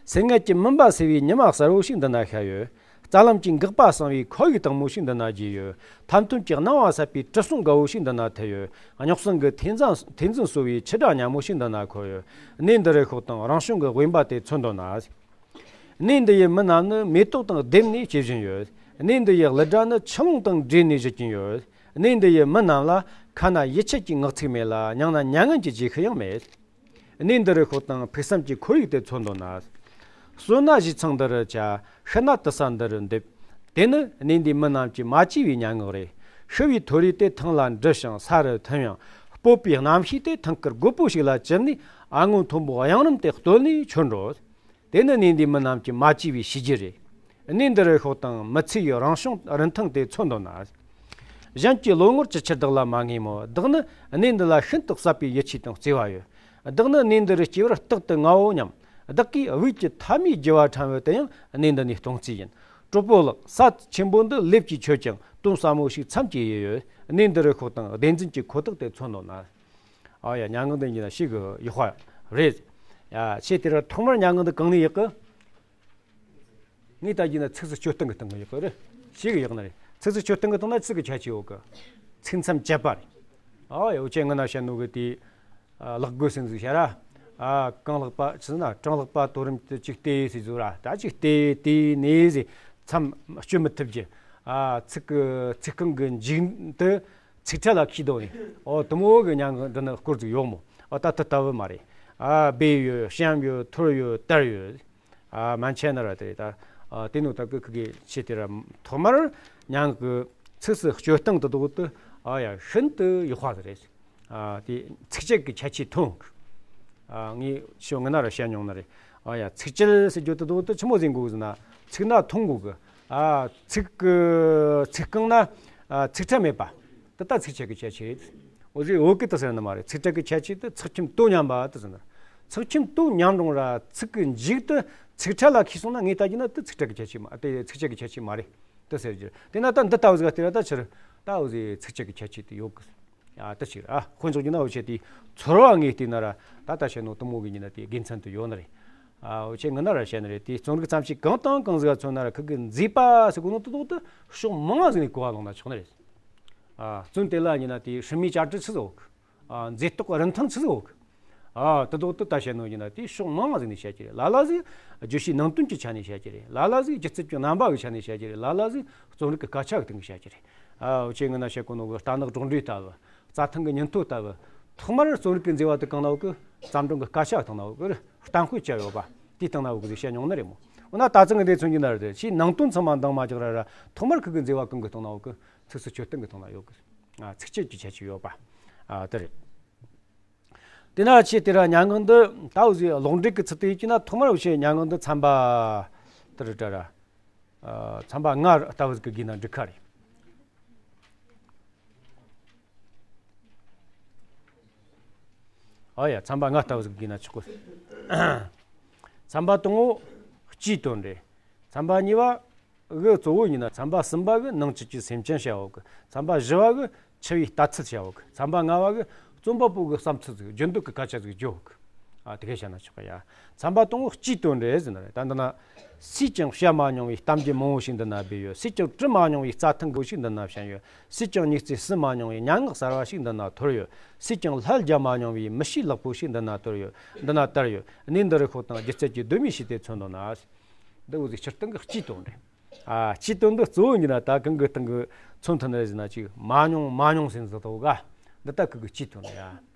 སེམས་ངལ་གྱི་མུན་པ་སེལ་བའི་ཉི་མ་གསལ་བོ་ཞིག་འདི་ན་ཤར་ཡོད། རྩ་ལམ་གྱི་འགག་པ་སངས་བའི་ཁོར་ཡུག་དྭངས་མོ་ཞིག་འདི་ན་རྒྱས་ཡོད། ཐན་ཐུན་གྱི་སྣང་བ་ཟབ་པའི་དྲི་བསུང་དགའ་བོ་ཞིག་འདི་ན་འཐིབས་ཡོད། རྙོག་ཟིང་གི་ཐེར་འཛིན་ཐེར་འཛིན་གསོ་བའི་ཆུ་སྒྲ་མཉམ་མོ་ཞིག་འདི་ན་འཁོར་ཡོད། གནས་འདི་རུ་ཤོག་དང་། རང་བྱུང་གི་དབེན་པ་དེ་མཚོན་དོན་ན། གནས་འདི་ཡི་མི་རྣམས་ནི་མེ་ཏོག་དང་ལྡེབས་ནས་སྐྱེ་བཞིན་ཡོད། གནས་འདི་ཡི་གླུ་སྒྲ་ནི་ཆུ་ཀླུང་དང་འདྲེས་ནས་བཞུར་གྱིན་ཡོད། གནས་འདི་ཡི་མི་རྣམས་ལ་ཁ་ན་ཡིད་ཆད་ཀྱི་ངག་ཚིག་མེད་ལ། མྱིང་ན་མྱ་ངན་གྱི་རྗེས་ཤུལ་ཡང་མེད། གནས་འདི་རུ་ཤོག་དང་། ཕུགས་བསམ་གྱི་ཁོར་ཡུག་དེ་མཚོན་དོན་ན། གསོན་ན་གཞིས་ཚང་འདི་རུ་བྱ། ཤི་ན་དུར་ས་འདི་རུ་འདེབས། དེ་ནི་གནས་འདིའི་མི་རྣམས་ཀྱི་མ་བཅོས་པའི་སྙན་ངག་རེད། ཤི་བའི་མཐོ་རིས་དེ་ཐང་ལ་འགྲིལ་ཞིང་ས་རུ་ཐིམ་ཡང་། སྤོབས་པའི་རྣམ་ཤེས་དེ་ཐང་དཀར་རྒོད་པོ་ཞིག་ལ་གྱུར་ནས། ཨ་སྔོན་མཐོན་པོ་གཡང་རུམ་དེ་བརྟོལ་ནས་འཕྱུར་འགྲོ། དེ་ནི་གནས་འདིའི་མི་རྣམས་ཀྱི་མ་བཅོས་པའི་གཤིས་རྒྱུད་རེད། གནས་འདི་རུ་ཤོག་དང་། མི་ཚེ་ཡི་རང་བྱུང་རིན་ཐང་དེ་མཚོན་དོན་ན། གཞན་གྱི་བློ་ངོར་ཅི་ཕྱིར་བདག་ལ་མ་ངེས་མོད། བདག་ནི་གནས་འདི་ལ་ཤིན་ཏུ་ཟབ་པའི་ཡིད་ཆེས་དང་བརྩེ་བ་ཡོད། བདག་ནི་གནས་འདི་རུ་སྐྱེ་བར་རྟག་ཏུ་ངའོ་སྙམ། བདག་གིས་དབུས་ཀྱི་མཐའ་མིའི་རྒྱུ་བ་ཕྲན་བུ་དེ་ཡང་གནས་འདི་ནས་གཏོང་རྩིས་ཡིན། གྲོགས་པོ་ལགས། ས་ཆེན་པོ་འདི་ལེབ་ཀྱིས་ཆོད་ཀྱང་དོན་ཟབ་མོ་ཞིག་མཚམས་ཀྱིས་དབྱེ་ཡོད། གནས་འདི་རུ་ཤོག་དང་། བདེན་རྫུན་གྱི་ཁོ་ཐག་དེ་མཚོན་དོན་ན། ཨ་ཡ། སྙན་ངག་འདི་ཡིན་ན་ཞིག་གི་ཡག་པ་རེད། ཡ། ཁྱེད་དེ་ར་ཐོག་མར་སྙན་ངག་འདི་གང་ནས་ཡག་གི། ངས་ལྟ་རྒྱུ་ན་ཚིགས་སུ་བཅད་སྟངས་ཀྱི་སྟེང་གི་ཡག་གི་རེད། ཞིག་གི་ཡག་ནི་རེད། ཚིགས་སུ་བཅད་སྟངས་ཀྱི་སྟེང་ན་ཚིག་གི་ཁྱད་ཆོས་ཡོད་གི། ཚིག་མཚམས་བཅད་པ་རེད། ཨ་ཡ། འུ་ཅག་སྔ་ན་བཤད་ནོ་གི་དེ། ཨ། ལག་དགོས་སེམས་ཟིག་བཤད་ར། ཨ། གང་ལག་པ་ཆི་ཟེར་ན། གྲང་ལག་པ་དོ་རིམ་དུ་ཅིག་སྟེ་ཟེར་ཟོ་ར། ད་ཅིག་སྟེ་དེ་ནས་ཟེར་མཚམས་གཅོད་མི་ཐུབ་རྒྱུ། ཨ། ཚིག་གི་ཚིག་རྐང་གི་མཇུག་ཏུ། ཚིག་ཕྲད་ལ་ཁྱི་དོ་ནི། ཨོ་དུ་མོ་གི་སྙན་ངག་འདི་ནི་སྐོར་ཟིག་ཡོག་མོ། ཨོ་ད་དུ་ལྟ་བུ་མ་རེད། ཨ། སྦས་ཡོད། བཤམས་ཡོད། འཐོར་ཡོད། དར་ཡོད། ཨ། མན་ཆད་ན་ར་དེ་རེད་ད། ཨ། དེ་ནོ་ད་གི་ཁི་གི་ཆེ་དེ་ར་ཐོག་མར་སྙན་ངག་གི་ཚིགས་སུ་བཅད་སྟངས་དུ་དོག་ཏུ། ཨ་ཡ། ཤིན་ཏུ་ཡག་པ་ཟིག་རེད། ཨ། དེ་ཚིགས་བཅད་ཀྱི་ཁྱད་ཆོས་ཐོན་གི། ཨ། ངས་ཤོ་ང་ན་ར་བཤད་མྱོང་ནི་རེད། ཨ་ཡ། ཚིགས་བཅད་ཟེར་རྒྱུ་དེ་དོག་ཏུ་ཆི་མོ་ཟིག་དགོས་ཟེར་ན། ཚིག་སྣ་ཐུང་དགོས་གི། ཨ། ཚིག་གི་ཚིག་རྐང་ན། ཨ། ཚིག་ཕྲད་མེད་པ། དེ་ད་ཚིགས་བཅད་ཀྱི་ཁྱད་ཆོས་རེད། འོ་ཟེར་འོ་གི་དེ་ཟེར་ནི་མ་རེད། ཚིགས་ཕྲད་ཀྱི་ཁྱད་ཆོས་དེ་ཚིག་ཁྱིམ་དོ་མཉམ་པ་དེ་ཟེར་ནི། ཚིག་ཁྱིམ་དོ་མཉམ་རུང་ར་ཚིག་གི་མཇུག་ཏུ་ཚིག་ཕྲད་ལ་ཁྱི་སོང་ན། ངས་ལྟ་རྒྱུ་ན་དེ་ཚིགས་བཅད་ཀྱི་ཁྱད་ཆོས་མ། དེ་ཚིགས་བཅད་ཀྱི་ཁྱད་ཆོས་མ་རེད། དེ་ཟེར་རྒྱུ་རེད། དེ་ན་ད་འདི་ལྟ་བུ་ཟིག་ག་དེ་ར་ད་ཕྱིར་ད་འོ་ཟེར་ཚིགས་བཅད་ཀྱི་ཁྱད་ཆོས་དེ་ཡོད་གི། ཨ། དེ་ཅིག་ར། ཨ། དཔེ་འཇོག་རྒྱུ་ན་འུ་ཆོ་དེ་ཚོར་བ་ངེས་བལྟས་ན་ར། ད་ལྟ་བཤད་ནོ་དུ་མོ་གི་ཡིན་ན་དེ་དགེ་མཚན་དུ་ཡོད་ནི་རེད། ཨ། འུ་ཆོ་སྔ་ན་ར་བཤད་ནི་རེད། དེ་རྩོམ་རིག་ཙམ་ཞིག་གང་དང་གང་ཟིག་ག་མཚོན་ན་ར། ཁི་གི་མཛེས་པ་ཟེར་གོ་ནོ་དུ་དོག་ཏུ་ཕྱོགས་མང་ང་ཟིག་ནས་གོ་བ་ལོང་ན་ཆོག་ནི་རེད། ཨ། རྩོམ་དེ་ལ་ཡིན་ན་དེ་སྲུང་མའི་བཅའ་སྒྲིག་ཆི་ཟིག་ཡོད་གི། ཨ། མཛེས་རྟོག་རིན་ཐང་ཆི་ཟིག་ཡོད་གི། ཨ། དུ་དོག་ཏུ་ད་བཤད་ནོ་ཡིན་ན་དེ་ཕྱོགས་མང་ང་ཟིག་ནས་བཤད་ཀྱི་རེད། ལ་ལ་ཟིག་བརྗོད་བྱའི་ནང་དོན་གྱི་ཆ་ནས་བཤད་ཀྱི་རེད། ལ་ལ་ཟིག་སྒྱུ་རྩལ་གྱི་རྣམ་པ་གི་ཆ་ནས་བཤད་ཀྱི་རེད། ལ་ལ་ཟིག་རྩོམ་རིག་གི་སྐད་ཆ་གི་སྟེང་གི་བཤད་ཀྱི་རེད། ཨ། འུ་ཆོ་སྔ་ན་བཤད་གོ་ནོ་གི་རྟ་ནག་སྒྲོག་འགྲོས་ལྟ་བུ། རྩྭ་ཐང་གི་ཉིན་ཐོ་ལྟ་བུ། ཐོག་མར་རྩོམ་རིག་གི་མཛེས་པ་དེ་གང་ན་ཡོད་གི། བརྩམས་སྒྲུང་གི་སྐད་ཆ་གི་སྟེང་ན་ཡོད་གི། གཏམ་དཔེ་བཅས་ཡོད་པ་དེའི་སྟེང་ན་ཡོད་གི་ཟེར་བཤད་མྱོང་ནི་རེད་མོ། འོ་ན་ད་ཚང་གི་འདི་མཚོན་རྒྱུ་ན་རེད། དེ་ཕྱིའི་ནང་དོན་ཚང་མ་འདང་མ་རྒྱག་ར་ར། ཐོག་མར་ཁི་གི་མཛེས་པ་གང་གི་སྟེང་ན་ཡོད་གི། ཚིགས་སུ་བཅད་སྟངས་གི་སྟེང་ན་ཡོད་གི། ཨ། ཚིགས་བཅད་ཀྱི་ཁྱད་ཆོས་ཡོད་པ། ཨ། དེ་རེད། དེ་ན་ཆེ་དེ་ར་སྙན་ངག་འདི་ད་འུ་ཟེར་ལོག་འགྲེལ་གྱི་ཚུལ་དུ་ཡིན་གྱི་ན། ཐོག་མར་འུ་ཆོས་སྙན་ངག་འདི་ཚན་པ་དེ་རེད་ད་ར། ཨ། ཚན་པ་ལྔ་ལྟ་བུ་ཟིག་གི་དགོས་ན་འགྲིག་ཁ་རེད། ཨ་ཡ། ཚན་པ་ལྔ་ལྟ་བུ་ཟིག་གི་དགོས་ན་ཆོག་གི། ཚན་པ་དང་པོ་སྤྱིའི་དོན་རེད། ཚན་པ་གཉིས་པ་གི་གཙོ་བོ་ཡིན་ན། ཚན་པ་གསུམ་པ་གི་ནང་བཅུད་ཀྱི་སེམས་ཅན་བྱ་བ་གི། ཚན་པ་བཞི་བ་གི་འཆི་བའི་ལྟ་ཚུལ་བྱ་བ་གི། ཚན་པ་ལྔ་བ་གི་རྩོམ་པ་པོ་གི་བསམ་ཚུལ་ཟིག། རྒྱུན་སྡོད་ཀྱི་སྐད་ཆ་ཟིག་བརྗོད་གི། ཨ། དེ་གས་བཤད་ན་ཆོག་གི་ཡ། ཚན་པ་དང་པོ་སྤྱིའི་དོན་རེད་ཟེར་ན་རེད། ད་འདི་ན། སུས་ཀྱང་བཤད་མ་མྱོང་བའི་གཏམ་རྒྱུད་མང་བོ་ཞིག་འདི་ན་སྦས་ཡོད། སུས་ཀྱང་བྲིས་མ་མྱོང་བའི་རྩྭ་ཐང་གི་ཞིག་འདི་ན་བཤམས་ཡོད། སུས་ཀྱང་སྨྱུག་རྩེ་ཟིན་མ་མྱོང་བའི་སྙན་ངག་གསར་བ་ཞིག་འདི་ན་འཐོར་ཡོད། སུས་ཀྱང་ལྷ་རྒྱལ་མ་མྱོང་བའི་མི་གཤིས་ལེགས་པོ་ཞིག་འདི་ན་དར་ཡོད། འདི་ན་དར་ཡོད། གནས་འདི་རུ་ཤོག་དང་། སྒྱུ་རྩལ་གྱི་གདོད་མའི་ཞིག་དེ་མཚོན་དོན་ན། འདི་འུ་ཟིག་སྤྱིར་བཏང་གི་སྤྱིའི་དོན་རེད། ཨ། སྤྱིའི་དོན་འདི་གཙོ་བོ་ཡིན་ན་ད་གང་གི་སྟེང་གི་མཚོན་ཐུབ་ནི་རེད་ཟེར་ན། ཅིག་མ་མྱོང་མ་མྱོང་ཟེར་ནི་ཟིག་འདུག་ག། འདི་ལྟ་ཁུ་གི་སྐྱིད་ཐོན་ལ་ཡ།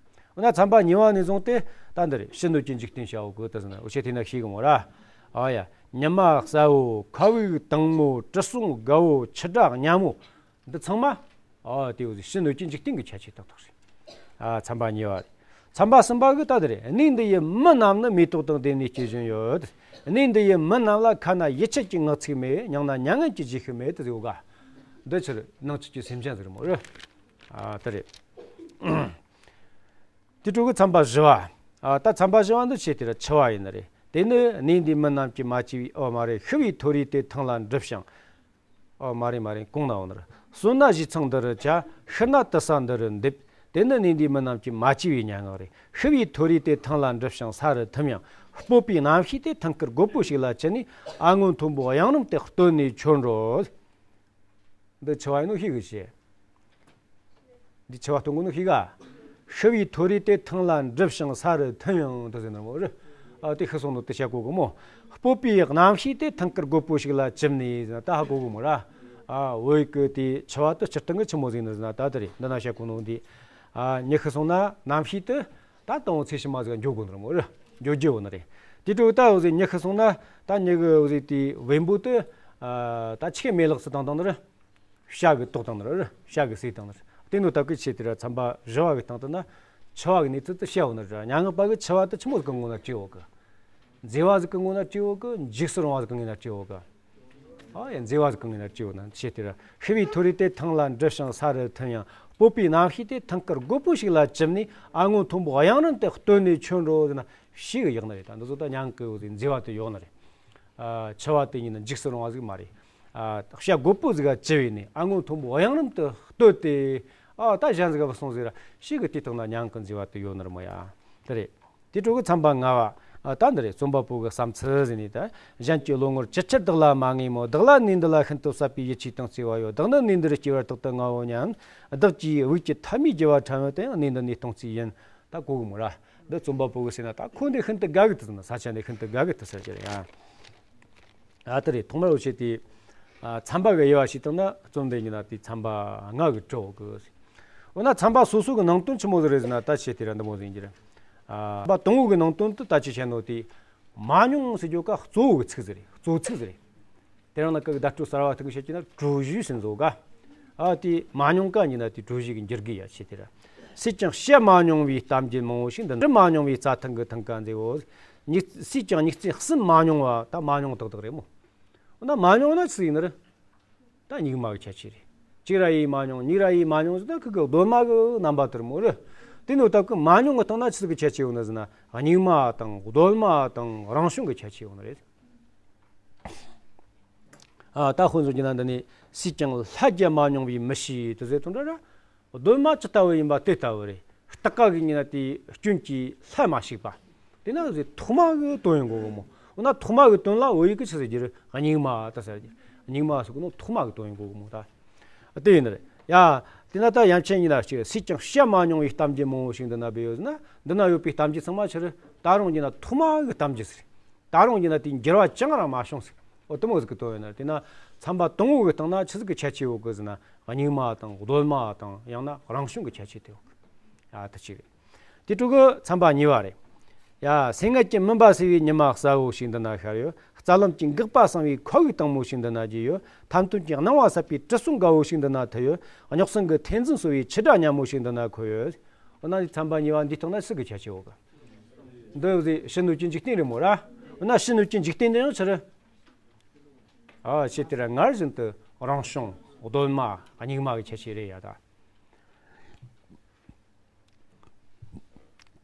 འོ་ན་ཚན་པ་གཉིས་པ་ནས་བཟུང་སྟེ་ད་འདི་རེད། ཕྱི་སྣོད་ཀྱི་འཇིག་རྟེན་བྱའོ་གི་དེ་ཟེར་ན་འོ་ཆེ་དེ་ན་ཤེས་གི་མོ་ར། ཨ་ཡ། ཉི་མ་གསལ་བོ་མཁའ་དབུགས་དྭངས་མོ་དྲི་བསུང་དགའ་བོ་ཆུ་སྒྲ་སྙན་མོ། འདི་ཚང་མ། ཨ་དེ་འོ་ཕྱི་སྣོད་ཀྱི་འཇིག་རྟེན་གྱི་ཁྱད་ཆོས་ཏག་ཏག་རེད། ཨ་ཚན་པ་གཉིས་པ་རེད། ཚན་པ་གསུམ་པ་གི་ད་འདི་རེད། གནས་འདི་ཡི་མི་རྣམས་ནི་མེ་ཏོག་དང་ལྡན་ནས་སྐྱེ་བཞིན་ཡོད། གནས་འདི་ཡི་མི་རྣམས་ལ་ཁ་ན་ཡིད་ཆད་ཀྱི་ངག་ཚིག་མེད། མྱང་ན་མྱ་ངན་གྱི་བརྗེད་ཤུལ་མེད་དུ་ཡོད་ག་འདི་ཕྱིར་ནང་བཅུད་ཀྱི་སེམས་ཅན་ཟེར་མོ་རེད། ཨ་དེ་རེད། དེ་དྲུག་གི་ཚན་པ་བཞི་བ། ཨ་ད་ཚན་པ་བཞི་བ་འདི་ཆེ་དེ་ར་འཆི་བ་ཡིན་ནི་རེད། དེ་ནི་གནས་འདིའི་མི་རྣམས་ཀྱིས་མ་བཅོས་པའི་ཨོ་མ་རེད། ཤི་བའི་མཐོ་རིས་དེ་ཐང་ལ་འགྲིབ་ཞིང་། ཨོ་མ་རེད་མ་རེད་གོང་ན་འོང་ནི་རེད། གསོན་ན་གཞིས་ཚང་འདི་རུ་བྱ། ཤི་ན་དུ་ས་འདི་རུ་འདེབས། དེ་ནི་གནས་འདིའི་མི་རྣམས་ཀྱིས་མ་བཅོས་པའི་སྙན་ངག་རེད། ཤི་བའི་མཐོ་རིས་དེ་ཐང་ལ་འགྲིབ་ཞིང་ས་རུ་ཐིམ་ཡང་། སྤོབས་པའི་རྣམ་ཤེས་དེ་ཐང་དཀར་རྒོད་པོ་ཞིག་ལ་བཅིབས་ནས་ཨ་སྔོན་མཐོན་པོ་གཡང་རུམ་དེ་བརྟོལ་ནས་ཁྱོད་འགྲོ། འདི་འཆི་བ་ཡིན་ནོ་ཤེས་གི་ཤེས། འདི་འཆི་བ་སྟོན་གོ་ནོ་ཤེས་ག་ཤི་བའི་མཐོ་རིས་དེ་ཐང་ལ་འགྲིབ་ཞིང་ས་རུ་ཐིམ་ཡང་དུ་ཟེར་ནོ་རེད། ཨ་དེ་ཤི་སོང་ནོ་དེ་བཤད་གོ་གི་མོ། སྤོབས་པའི་རྣམ་ཤེས་དེ་ཐང་དཀར་རྒོད་པོ་ཞིག་ལ་བཅིབས་ནས་ཟེར་ན་ད་ཧ་གོ་གི་མོ་ར། ཨ་བོད་ཀྱི་དེ་འཆི་བ་དེ་སྤྱིར་བཏང་གི་ཆི་མོ་ཟིག་ནི་ཟེར་ན་ད་དེ་རེད། འདི་ན་བཤད་གོ་ནོ་འདི། ཨ་མྱི་ཤི་སོང་ན་རྣམ་ཤེས་དེ། ད་དང་པོ་ཚེ་ཕྱི་མ་ཟིག་འགྱོ་དགོས་ནི་རེད་མོ་རེད། འགྱོ་རྒྱུ་ཡོད་ནི་རེད། དེ་འཕྲོ་ད་འོ་ཟིག་མྱི་ཤི་སོང་ན་ད་མྱི་གི་འོ་ཟིག་དེ་བེམ་པོ་དེ། ཨ་ད་ཆི་མེ་ལགས་སུ་བཏང་བཏང་ནི་རེད། བྱ་གི་ཏོག་བཏང་ནི་རེད། བྱ་གི་ཟས་བཏང་ནི་རེད། དེ་ནོ་ད་གི་ཆེ་དེ་ར་ཚན་པ་བཞི་བ་གི་སྟེང་དུ་ན་འཆི་བ་གི་གནས་ཚུལ་དེ་བཤད་ཡོད་ནི་རེད། མྱ་ངན་པ་གི་འཆི་བ་དེ་ཆི་མོ་ཟིག་གི་ངོ་ན་བྲིས་ཡོད་གི་འཛེམ་བ་ཟིག་གི་ངོ་ན་བྲིས་ཡོད་གི་འཇིགས་སུ་རུང་བ་ཟིག་གི་ངོ་ན་བྲིས་ཡོད་གི་ཨ་ཡ་འཛེམ་བ་ཟིག་གི་ངོ་ན་བྲིས་ཡོད་ན་ཆེ་དེ་ར། ཤི་བའི་མཐོ་རིས་དེ་ཐང་ལ་འགྲིབ་ཞིང་ས་རུ་ཐིམ་ཡང་། སྤོབས་པའི་རྣམ་ཤེས་དེ་ཐང་དཀར་རྒོད་པོ་ཞིག་ལ་བཅིབས་ནས་ཨ་སྔོན་མཐོན་པོ་གཡང་རུམ་དེ་བརྟོལ་ནས་ཁྱོད་འགྲོ་ཟེར་ན་ཤི་གི་ཡག་ནི་རེད། ད་འདི་ཚོ་ད་མྱ་ངན་གི་འོ་ཟིག་འཛེམ་བ་དེ་ཡོད་ནི་རེད། ཨ་འཆི་བ་དེ་ཡིན་ན་འཇིགས་སུ་རུང་བ་ཟིག་མ་རེད། ཨ་བྱ་རྒོད་པོ་ཟིག་ག་བཅིབས་ནས་ཨ་སྔོན་མཐོན་པོ་གཡང་རུམ་དུ་བརྟོལ་ཏེ། ཨ་ད་གཞན་ཟིག་ག་སོང་ཟིག་ར་ཤི་གི་དེ་དག་ན་མྱ་ངན་གི་འཛེམ་བ་དེ་ཡོད་ནི་རེད་མོ་ཡ། དེ་རེད། དེ་འཕྲོ་གི་ཚན་པ་ལྔ་བ། ཨ་ད་འདི་རེད། རྩོམ་པ་པོ་གི་བསམ་ཚུལ་ཟེར་ནས་ད། གཞན་གྱི་བློ་ངོར་ཅི་ཕྱིར་བདག་ལ་མ་ངེས་མོད། བདག་ལ་གནས་འདི་ལ་ཤིན་ཏུ་ཟབ་པའི་ཡིད་ཆེས་དང་བརྩེ་བ་ཡོད། བདག་ནི་གནས་འདིར་སྐྱེ་བར་རྟག་ཏུ་ངའོ་སྙམ། བདག་གིས་དབུགས་ཀྱི་ཐ་མའི་རྒྱུ་བ་ཕྲ་མོ་དེ་ཡང་གནས་འདི་ནས་གཏོང་རྩིས་ཡིན། ད་གོ་གི་མོ་ར། འདི་རྩོམ་པ་པོ་གི་ཟེར་ན་ད་ཁོ་འདི་ཤིན་ཏུ་དགའ་གི་དུ་ཟེར་ན་ས་ཆ་འདི་ཤིན་ཏུ་དགའ་གི་དུ་ཟེར་གྱི་རེད་ཡ། ཨ་དེ་རེད། ཐོག་མར་འོ་ཆེ་དེ། ཨ་ཚན་པ་གི་དབྱེ་བ་ཞིག་བཏང་ན་རྩོམ་འདི་ཉིད་ན་དེ་ཚན་པ་ལྔ་གི་གྲོགས་གི། འོ་ན་ཚན་པ་སོ་སོ་གི་ནང་དོན་ཆི་མོ་ཟིག་རེད་ཟེར་ན་ད་ཆེ་དེ་ར་འདི་མོ་ཟིག་ཡིན་གྱི་རེད། ཨ་ཚན་པ་དང་པོ་གི་ནང་དོན་དུ་ད་ཆེ་བཤད་ནོ་དེ། མ་མྱོང་ཟེར་རྒྱུ་ཀ་གཙོ་བོ་གི་ཚིག་ཟིག་རེད། གཙོ་ཚིག་ཟིག་རེད། དེ་རིང་ནི་ཀ་གི་བརྡ་སྤྲོད་གསར་བ་ཐུག་གི་བཤད་ཀྱི་ན་གྲོ་བཞོ་ཟེར་འདུག་ག་ཨ་དེ་མ་མྱོང་ཀ་ཉིད་ན་དེ་གྲོ་བཞོ་གི་འགྱུར་གི་ཡ་ཆེ་དེ་ར། སུས་ཀྱང་བཤད་མ་མྱོང་བའི་གཏམ་རྒྱུད་མང་བོ་ཞིག་འདི་འདྲི་མ་མྱོང་བའི་རྩྭ་ཐང་གི་ཐང་ཀ་མཛེས་བོ། སུས་ཀྱང་སྨྱུག་རྩེ་གསུམ་མ་མྱོང་བ་ད་མ་མྱོང་ཏག་ཏག་རེད་མོ། འོ་ན་མ་མྱོང་ན་ཆི་ཟིག་ཡིན་ནི་རེད། ད་སྨྱུག་མ་གི་ཁྱད་ཆོས་རེད། གཅིག་ར་ཡེ་མ་མྱོང་། གཉིས་ར་ཡེ་མ་མྱོང་ཟེར་ན་ཁི་གི་གདོད་མ་གི་རྣམ་པ་དེར་མོ་རེད། དེ་ནོ་སྟབས་ཀི་མ་མྱོང་གི་སྟེང་ན་ཆི་ཟིག་གི་ཁྱད་ཆོས་ཡོད་ནི་ཟེར་ན་སྨྱུག་མ་དང་གདོད་མ་དང་རང་བྱུང་གི་ཁྱད་ཆོས་ཡོད་ནི་རེད། ཨ་ད་དཔེ་མཚོན་གྱི་ན་འདི་ནས་སུས་ཀྱང་ལྷ་རྒྱལ་མ་མྱོང་བའི་མི་ཤེས་དུ་ཟེར་ཐོན་འདྲ་ར། གདོད་མ་ཅི་ལྟ་བུ་ཡིན་པ་དེ་ལྟ་བུ་རེད། སྟག་ཀ་གི་ཉིན་ན་དེའི་སྐྱོན་གྱིས་ལྷ་མ་ཤེས་པ། དེ་ན་ཟེར་ཐོག་མ་གི་དོན་ཡིན་དགོས་གི་མོ། འོ་ན་ཐོག་མ་གི་དོན་ལ་བོད་ཡིག་གི་ཆི་ཟེར་རྒྱུ་རེད། སྨྱུག་མ་ད་ཟེར་རྒྱུ། སྨྱུག་མ་ཟེར་གོ་ནོ་ཐོག་མ་གི་དོན་ཡིན་དགོས་གི་མོ་ད། དེ་ཡིན་ནི་རེད། ཡ། དེ་ན་ད་ཡ་མཚན་ཉིད་ན་གཅིག་སུས་ཀྱང་བཤད་མ་མྱོང་བའི་གཏམ་རྒྱུད་མང་བོ་ཞིག་འདི་ན་སྦས་ཡོད་ཟེར་ན་འདི་ན་ཡོད་པའི་གཏམ་རྒྱུད་ཚང་མ་ཆི་རེད། ད་རུང་ཉིན་ན་ཐོག་མ་གི་གཏམ་རྒྱུད་ཟེར། ད་རུང་ཡིན་ན་དེའི་འགྱུར་བ་ཅང་རང་མ་བྱུང་ཟིག་འོ་དེ་མོ་ཟིག་གི་དོན་ཡིན་ན། དེ་ན་ཚན་པ་དང་པོ་གི་སྟེང་ན་ཆི་ཟིག་གི་ཁྱད་ཆོས་ཡོད་གི་ཟེར་ན་སྨྱུག་མ་དང་གདོད་མ་དང་ཡང་ན་རང་བྱུང་གི་ཁྱད་ཆོས་དེ་ཡོད་གི་ཨ་དེ་གཅིག་རེད། དེ་དྲུག་གི་ཚན་པ་གཉིས་པ་རེད། ཡ། སེམས་ངལ་གྱི་མུན་པ་སེལ་བའི་ཉི་མ་གསལ་བོ་ཞིག་འདི་ན་ཤར་ཡོད། རྩ་ལམ་གྱི་འགག་པ་སངས་བའི་མཁའ་དབུགས་དྭངས་མོ་ཞིག་འདི་ན་རྒྱས་ཡོད། ཐམ་ཐམ་གྱི་སྣང་བ་ཟབ་པའི་དྲི་བསུང་དགའ་བོ་ཞིག་འདི་ན་ཐིབས་ཡོད། རྙོག་ཟིང་གི་ཐན་རྫུན་གསོ་བའི་ཆུ་སྒྲ་སྙན་མོ་ཞིག་འདི་ན་འཁོད་ཡོད། འོ་ན་ཚན་པ་གཉིས་པ་འདིའི་སྟེང་ན་ཆི་གི་ཁྱད་ཆོས་ཡོད་གི་འདི་ཟེར་ཕྱི་སྣོད་ཀྱི་འཇིག་རྟེན་རེད་མོ་ར། འོ་ན་ཕྱི་སྣོད་ཀྱི་འཇིག་རྟེན་འདི་ཡང་ཆི་རེད། ཨ་ཆེ་དེ་ར་སྔར་བཞིན་དུ་རང་བྱུང་གདོད་མ་སྨྱུག་མ་གི་ཁྱད་ཆོས་རེད་ཡ་ད།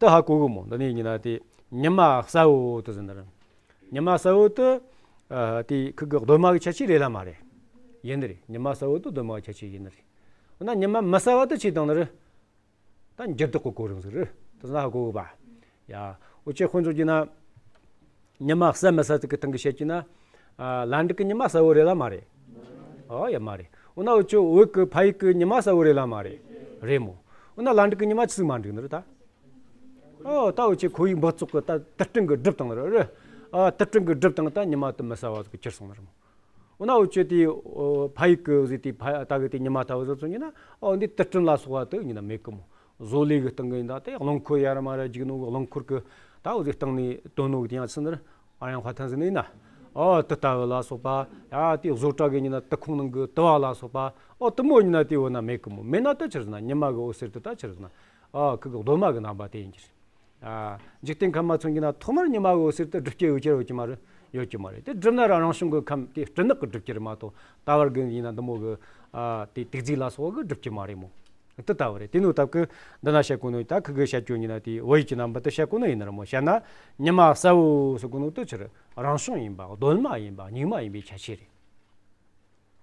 དེ་ཧ་གོ་གི་མོ། འདི་ནས་ཡིན་ན་དེ་ཉི་མ་གསལ་བོ་དེ་ཟེར་ནི་རེད། ཉི་མ་གསལ་བོ་དེ་ཨ་དེ་ཁི་གི་གདོད་མ་གི་ཁྱད་ཆོས་རེད་ལ་མ་རེད། ཡིན་ནི་རེད། ཉི་མ་གསལ་བོ་དེ་གདོད་མ་གི་ཁྱད་ཆོས་ཡིན་ནི་རེད། འོ་ན་ཉི་མ་མི་གསལ་བ་དེ་ཆི་ཡིན་ནི་རེད། ད་འགྱུར་ལྡོག་གི་གོ་རིམ་ཟིག་རེད། དེ་ན་ཧ་གོ་གི་པ། ཡ། འུ་ཆོས་དཔེ་མཚོན་གྱི་ན། ཉི་མ་གསལ་མི་གསལ་ཟིག་གི་སྟེང་གི་བཤད་ཀྱི་ན། ཨ། ལན་ཀྲུག་གི་ཉི་མ་གསལ་བོ་རེད་ལ་མ་རེད། ཨོ་ཡ་མ་རེད། འོ་ན་འུ་ཆོ་བོད་གི་ཕ་ཡུལ་གི་ཉི་མ་གསལ་བོ་རེད་ལ་མ་རེད། རེད་མོ། འོ་ན་ལན་ཀྲུག་གི་ཉི་མ་ཆི་ཟིག་མ་འགྲིག་ནི་རེད་ད། ཨོ་ད་འུ་ཆོས་ཁོར་ཡུག་འབག་བཙོག་གི་ད་དུད་སྤྲིན་གི་སྒྲིབ་བཏང་ནི་རེད། ཨ། དུད་སྤྲིན་གི་སྒྲིབ་བཏང་ད་ཉི་མ་དེ་མི་གསལ་བ་ཟིག་གི་གྱུར་སོང་ནི་རེད་མོ། འོ་ན་འུ་ཆོས་དེ་ཕ་ཡུལ་གི་ཟིག་དེ་ཕ་ད་གི་དེ་ཉི་མ་ལྟ་བུ་ཟིག་ཚོ་ཉིན་ན་ཨོ་འདི་དུད་སྤྲིན་ལ་སོགས་པ་དེ་ཉིན་ན་མེད་གི་མོ། བཟོ་ལས་གི་སྟེང་གི་ཡིན་ད་དེ་རླངས་འཁོར་ཡར་མར་རྒྱུག་ནོ་གི་རླངས་འཁོར་གི་ད་འོ་ཟིག་སྟེང་ནས་དོན་ནོ་གི་དེ་ཡང་ཚུན་ནར་ཨ་ཡང་ཧ་ཐན་ཟིན་ནས་ན། ཨོ་དེ་ལྟ་བུ་ལ་སོགས་པ་ཡ་དེ་བཟོ་གྲྭ་གི་ཡིན་ན་དུ་ཁུང་ནང་གི་དུ་བ་ལ་སོགས་པ་ཨོ་དུ་མོ་ཡིན་ན་དེ་འོ་ན་མེད་གི་མོ། མེད་ན་ད་ཆི་རེད་ཟེར་ན་ཉི་མ་གི་འོད་ཟེར་དུ་ད་ཆི་རེད་ཟེར་ན་ཨོ་ཁུ་གི་གདོད་མ་གི་རྣམ་པ་དེ་ཡིན་གྱི་རེད། ཨ། འཇིག་རྟེན་ཁམས་མ་མཚོན་གྱི་ན་ཐོག་མར་ཉི་མ་གི་འོད་ཟེར་དེ་སྒྲུབ་བྱེད་ཡོད་ཀྱི་རེད་ཡོད་ཀྱི་མ་རེད། ཡོད་ཀྱི་མ་རེད། དེ་སྒྲུབ་ན་ར་རང་བྱུང་གི་ཁམས་དེ་སྤྲིན་ནག་གི་སྒྲུབ་ཀྱི་རེད་མ་གཏོགས་ད་བར་གི་ཡིན་ན་འདི་མོ་གི་ཨ་དེ་དུག་རྫས་ལ་སོགས་གི་སྒྲུབ་ཀྱི་མ་རེད་མོ། དེ་ལྟ་བུ་རེད། དེ་ནོ་སྟབས་ཀྱི་འདི་ན་བཤད་གོ་ནོ་ད་ཁུ་གི་བཤད་རྒྱུ་ཡིན་ན་དེ་བོད་ཡིག་གི་རྣམ་པ་དེ་བཤད་གོ་ནོ་ཡིན་ན་ར་མོ། བཤད་ན་ཉི་མ་གསལ་བོ་ཟེར་གོ་ནོ་དེ་ཆི་རེད། རང་བྱུང་ཡིན་པ་གདོད་མ་ཡིན་པ་སྙིགས་མ་ཡིན་པའི་ཁྱད་ཆོས་རེད།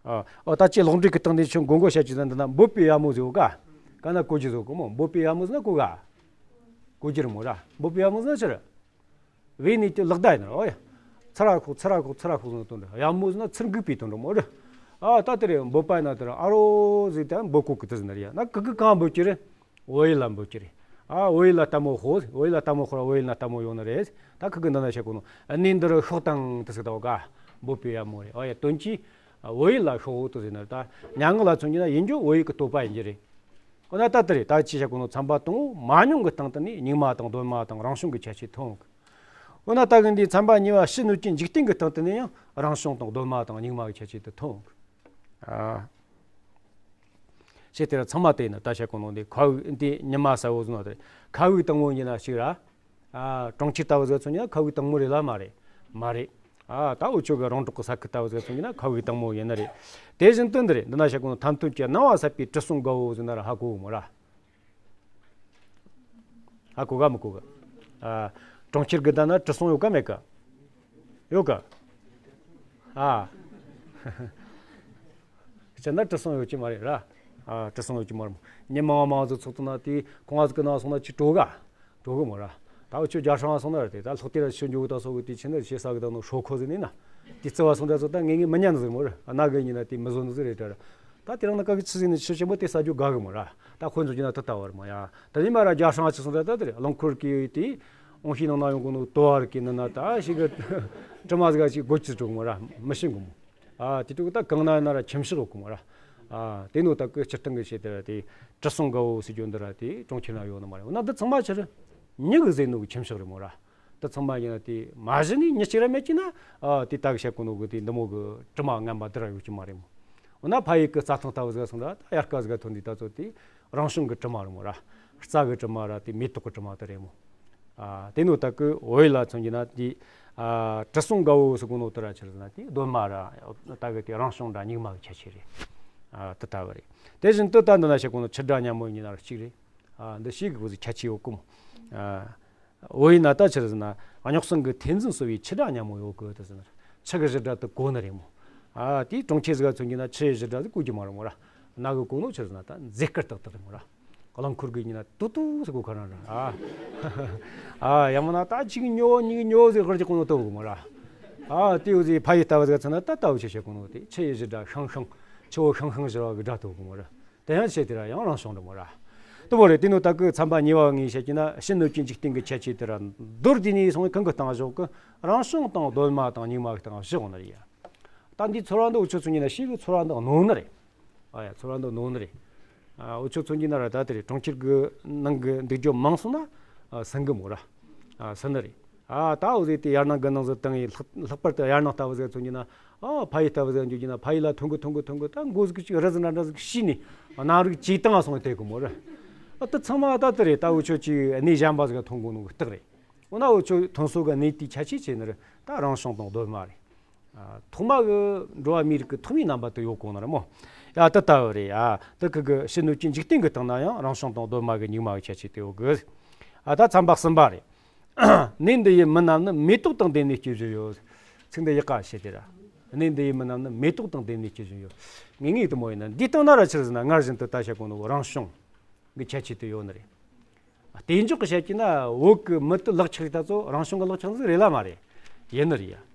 ཨ། ཨོ་ད་ཅི་ལོག་འགྲིག་གི་སྟེང་ནས་ཆུ་མགོ་མགོ་བཤད་ཀྱི་ཟེར་འདི་ན་འབོད་པའི་ཡ་མོ་ཟེར་བ་ཀ། ཀ་ན་གོ་རྒྱུ་ཟེར་གོ་མོ། འབོད་པའི་ཡ་མོ་ཟེར་ན་གོ་ག་གོ་རྒྱུ་རེད་མོ་ར། འབོད་པའི་ཡ་མོ་ཟེར་ན་ཆི་རེད། བོད་ནས་ཀྱི་ལག་བརྡ་ཡིན་ནོ། ཨོ་ཡ། ཚུར་ར་ཁོག་ཚུར་ར་ཁོག་ཚུར་ར་ཁོག་ཟེར་ན་དོན་རེད། ཡ་མོ་ཟེར་ན་ཚུར་འགུག་པའི་དོན་རེད་མོ་ར། ཨ་ད་དེ་རེད། འབོད་པ་ཡིན་ན་དེ་རེད། ཨ་རོ་ཟེར་ཏེ་འབོད་གོ་གི་དེ་ཟེར་ན་རེད་ཡ། ན་གི་གི་གང་འབོད་ཀྱི་རེད། བོད་ཡིག་ལ་འབོད་ཀྱི་རེད། ཨ་བོད་ཡིག་ལ་ལྟད་མོ་ཤོག་བོད་ཡིག་ལ་ལྟད་མོ་ཤོག་ར་བོད་ཡིག་ལ་ལྟད་མོ་ཡོང་ནི་རེད། ད་ཁི་གི་འདི་ན་བཤད་གོ་ནོ། གནས་འདིར་ཤོག་དང་དེ་ཟེར་ད་བ་ཀ། འབོད་པའི་ཡ་མོ་རེད། ཨོ་ཡ་དོན་གྱིས། བོད་ཡིག་ལ་ཤོག་དེ་ཟེར་ན་ད་མྱ་ངན་ལ་མཚོན་གྱི་ན་ཡིན་རྒྱུ་བོད་ཡིག་གི་བསྟོད་པ་ཡིན་གྱི་རེད། འོ་ན་ད་དེ་རེད། ད་ཅི་བཤད་གོ་ནོ་ཚན་པ་དང་པོ་མ་མྱོང་གི་སྟེང་དུ་ནས་སྙིགས་མ་དང་གདོད་མ་དང་རང་བྱུང་གི་ཁྱད་ཆོས་མཐོང་གི། འོ་ན་ད་གི་འདི་ཚན་པ་གཉིས་པ་ཕྱི་སྣོད་ཀྱི་འཇིག་རྟེན་གྱི་སྟེང་དུ་ནས་ཡང་རང་བྱུང་དང་གདོད་མ་དང་སྙིགས་མ་གི་ཁྱད་ཆོས་དེ་མཐོང་གི། ཨ། ཞེས་དེ་ར་ཚང་མ་དེ་ཡིན་ན་ད་བཤད་གོ་ནོ་འདི་ཁ་དབུགས་འདི་ཉི་མ་གསལ་བོ་ཟེར་ན་དེ་རེད། ཁ་དབུགས་དང་པོ་ཡིན་ན་གཅིག་ར། ཨ། གྲོང་ཁྱེར་ལྟ་བུ་ཟིག་མཚོན་ན་ཁ་དབུགས་དང་པོ་རེད་ལ་མ་རེད། མ་རེད། ཨ། ད་འུ་ཆོ་གི་རོང་འབྲོག་གི་ས་ཁུལ་ལྟ་བུ་ཟིག་མཚོན་ན་ཁ་དབུགས་དང་པོ་ཡིན་ནི་རེད། དེ་བཞིན་དུ་འདི་རེད། འདི་ན་བཤད་གོ་ནོ་ཐམ་ཐམ་གྱི་སྣང་བ་ཟབ་པའི་དྲི་བསུང་དགའ་བོ་ཟེར་ན་ར་ཧ་གོ་གི་མོ་ར། ཧ་གོ་ག་མི་གོ་གི། ཨ། གྲོང་ཁྱེར་གི་ད་ན་དྲི་བསུང་ཡོད་ག་མེད་ག་ཡོད་ག་ཨ། སྤྱིར་ན་དྲི་བསུང་ཡོད་ཀྱི་མ་རེད་ར། ཨ། དྲི་བསུང་ཡོད་ཀྱི་མ་རེད་མོ། མི་མང་བ་མང་བ་ཚོ་ཚོགས་ཐུབ་ན་དེ་ཁོང་ང་ཚོ་གི་ནང་སོང་ན་ཅི་སྤྲོ་ག་སྤྲོ་གི་མོ་ར། ད་འུ་ཆོ་རྒྱ་སྲང་བ་སོང་ན་ར་དེ་ད་ལྷག་དེ་ར་ཤི་འཇོག་ད་སོ་གི་དེ་ཆི་ནི་ཤེས་ས་གི་ད་ནོ་ཧྲོ་ཁོ་ཟེར་ནི་ན། དེ་བརྩི་བ་སོང་ད་ཚོ་ད་ངེས་ངེས་མི་ཉན་ཟེར་མོ་ར། ཨ་ན་གི་ཉིན་ན་དེ་མི་བཟོ་ནི་ཟེར་རེད་ད་ར། ད་དེ་རང་ན་ཀ་གི་ཆི་ཟེར་ནི་ཆི་ཆེན་པོ་དེ་ས་རྒྱུ་དགའ་གི་མོ་ར། ད་ཁོ་ཚོ་གི་ན་ད་ལྟ་བར་མོ་ཡ། ད་ནི་མ་ར་རྒྱ་སྲང་བ་ཆི་སོང་ད་ད་དེ་རེད། རླངས་འཁོར་གི་དེ་འོང་ཤི་ནང་ན་ཡོང་གི་ནོ་དོ་བར་གི་ནི་ན་ད་ཤི་གི་དྲི་མ་ཟིག་ཅིག་སྒོ་ཅི་སྤྲོ་གི་མོ་ར། མི་ཤི་གི་མོ། ཨ། དེ་དུས་ད་གང་ན་ན་ར་ཁྱིམ་ཕྱག་ཡོད་གི་མོ་ར། ཨ། དེ་ནོ་ད་ཀི་སྤྱིར་བཏང་གི་བཤད་དེ་ར་དེ་དྲི་བསུང་དགའ་བོ་ཟེར་རྒྱུ་འདི་ར་དེ་གྲོང་ཁྱེར་ན་ཡོད་ནི་མ་རེད། འོ་ན་འདི་ཚང་མ་ཆི་རེད། མྱི་གི་ཟེར་ནོ་གི་ཁྱིམ་ཕྱག་རེད་མོ་ར། འདི་ཚང་མ་ཡིན་ན་དེ་མ་གཞི་ནས་མྱི་གཅིག་ར་མེད་ཀྱི་ན། ཨ། དེ་ད་གི་བཤད་གོ་ནོ་གི་དེ་འདི་མོ་གི་དྲི་མ་ངན་པ་འདི་ར་ཡོད་ཀྱི་མ་རེད་མོ། འོ་ན་ཕ་ཡུལ་གི་རྩྭ་ཐང་ལྟ་བུ་ཟིག་སོང་ར་ད་དབྱར་ཁ་ཟིག་ཐོན་དུས་ད་ཚོ་དེ་རང་བྱུང་གི་དྲི་མ་རེད་མོ་ར། རྩྭ་གི་དྲི་མ་ར་དེ་མེ་ཏོག་གི་དྲི་མ་དེ་རེད་མོ། ཨ། དེ་ནོ་ད་ཀི་བོད་ཡིག་ལ་མཚོན་གྱི་ན་དེ། ཨ། དྲི་བསུང་དགའ་བོ་ཟེར་གོ་ནོ་དེ་ར་ཆི་རེད་ཟེར་ན་དེ་གདོད་མ་ར་ད་གི་དེ་རང་བྱུང་ར་སྙིགས་མ་གི་ཁྱད་ཆོས་རེད། ཨ། དེ་ལྟ་བུ་རེད། དེ་བཞིན་དུ་ད་འདི་ན་བཤད་གོ་ནོ་ཆུ་སྒྲ་སྙན་མོ་ཡིན་ན་ར་གཅིག་རེད། ཨ། འདི་ཤེས་གི་གོ་ཟིག་ཁྱད་ཆོས་ཡོད་གི་མོ། ཨ། བོད་ཡིག་ན་ད་ཆི་རེད་ཟེར་ན་རྙོག་ཟིང་གི་ཐོས་འཛིན་གསོ་བའི་ཆུ་སྒྲ་སྙན་མོ་ཡོད་གི་དེ་ཟེར་ན་ཆུ་གི་བཞུར་སྒྲ་དེ་གོ་ནི་རེད་མོ། ཨ། དེ་གྲོང་ཁྱེར་ཟིག་མཚོན་གྱི་ན་ཆུ་ཡི་བཞུར་སྒྲ་ཟིག་གོ་རྒྱུ་མ་རེད་མོ་ར། ན་གི་གོ་ནོ་ཆི་རེད་ཟེར་ན་ད་མཛེས་དཀར་ཏག་ཏག་རེད་མོ་ར། རླངས་འཁོར་གི་ཡིན་ན་ཏུ་ཏུ་ཟེར་གོ་ཁ་རང་རེད། ཨ། ཨ། ཡང་མིན་ན་ད་ཅིག་ཉོ་ཉིག་ཉོ་ཟེར་གོ་རྒྱུ་གོ་ནོ་ཏོ་གོ་མོ་ར། ཨ། དེ་འུ་ཟེར་ཕ་ཡི་ལྟ་བུ་ཟིག་ཚོ་ན་ད་ལྟ་བུ་ཆེ་ཆེ་གོ་ནོ་དེ་ཆུ་ཡི་བཞུར་སྒྲ་ཤང་ཤང་། ཆུ་བོ་ཤང་ཤང་བཞུར་བ་གི་སྒྲ་ཏོ་གོ་མོ་ར། དེ་ཡང་ཆེ་དེ་ར་ཡང་རང་བྱུང་རེད་མོ་ར། དུ་བོ་རེད། དེ་ནོ་ད་གི་ཚན་པ་གཉིས་པ་ངས་བཤད་ཀྱི་ན་ཕྱི་སྣོད་ཀྱི་འཇིག་རྟེན་གྱི་ཁྱད་ཆོས་དེ་ར་མདོར་བསྡུས་ནས་སོང་གང་གི་སྟེང་བཞག་གི་རང་བྱུང་དང་གདོད་མ་དང་སྙིགས་མ་གི་སྟེང་བཞག་ནི་རེད་ཡ། ད་འདིའི་ཚོར་བ་འདི་འུ་ཆོ་ཚོ་ཉིད་ན་ཤེས་གི་ཚོར་བ་འདི་ནོར་ནི་རེད། ཨ་ཡ། ཚོར་བ་འདི་ནོར་ནི་རེད། ཨ། འུ་ཆོ་ཚོ་ཉིད་ན་ར་ད་དེ་རེད། གྲོང་ཁྱེར་གི་ནང་གི་འདུག་རྒྱུ་མང་སོང་ན། ཨ། སེང་གི་མོ་ར། ཨ། སེང་ནི་རེད། ཨ། ད་འུ་ཟེར་དེ་ཡར་ནང་གི་ནང་ཟེར་བཏང་ཡིན་ལྷག་ལྷག་པར་དུ་ཡར་ནང་ལྟ་བུ་ཟེར་ཚོ་ཉིད་ན། ཨ། ཕ་ཡི་ལྟ་བུ་ཟེར་འཇུག་རྒྱུ་ན་ཕ་ཡི་ལ་ཐོན་གི་ཐོན་གི་ཐོན་གི་ད་མགོ་ཟིག་ཅིག་རི་ཟིག་འདྲ་འདྲ་ཟིག་ཤི་ནས་ནང་རིག་ཇེ་བཏང་སོང་དེ་གི་མོ་ར། ཨ། ད་ཚང་མ་ད་དེ་རེད། ད་འུ་ཆོ་ཅིག་གནས་གཞན་པ་ཟིག་ཐོན་གོ་ནོ་གི་རྟགས་རེད། འོ་ན་འུ་ཆོ་ཐོན་སོ་གི་གནས་དེའི་ཁྱད་ཆོས་ཆེ་ནི་རེད། ད་རང་བྱུང་དང་གདོད་མ་རེད། ཨ། ཐོག་མ་གི་འགྲོ་བ་མིའི་རིགས་ཀྱི་ཐོག་མའི་རྣམ་པ་དེ་ཡོད་གོ་ནི་རེད་མོ། ཡ། དེ་ལྟ་བུ་རེད། ཨ། དེ་ཁུ་གི་ཕྱི་སྣོད་ཀྱི་འཇིག་རྟེན་གྱི་སྟེང་ན་ཡང་རང་བྱུང་དང་གདོད་མ་གི་སྙིགས་མ་གི་ཁྱད་ཆོས་དེ་ཡོད་གི། ཨ། ད་ཚན་པ་གསུམ་པ་རེད། གནས་འདི་ཡི་མི་རྣམས་ནི་མེ་ཏོག་དང་ལྡན་ནས་སྐྱེ་བཞིན་ཡོད། ཚིག་འདི་ཡག་ག་བཤད་དེ་ར། གནས་འདི་ཡི་མི་རྣམས་ནི་མེ་ཏོག་དང་ལྡན་ནས་སྐྱེ་བཞིན་ཡོད། ངེས་ངེས་དུ་མོ་ཡིན་ན་འདིའི་སྟེང་ན་ར་ཆི་རེད་ཟེར་ན་སྔར་བཞིན་དུ་ད་བཤད་གོ་ནོ་རང་བྱུང་གི་ཁྱད་ཆོས་དེ་ཡོད་ནི་རེད། གཏན་འཇགས་ཀྱི་བཤད་ཀྱི་ན་བོད་ཀྱི་མི་དེ་ལག་ཆགས་རིགས་ད་ཚོ་རང་བྱུང་གི་ལག་ཆགས་ཟིག་རེད་ལ་མ་རེད། ཡིན་ནི་རེད་ཡ།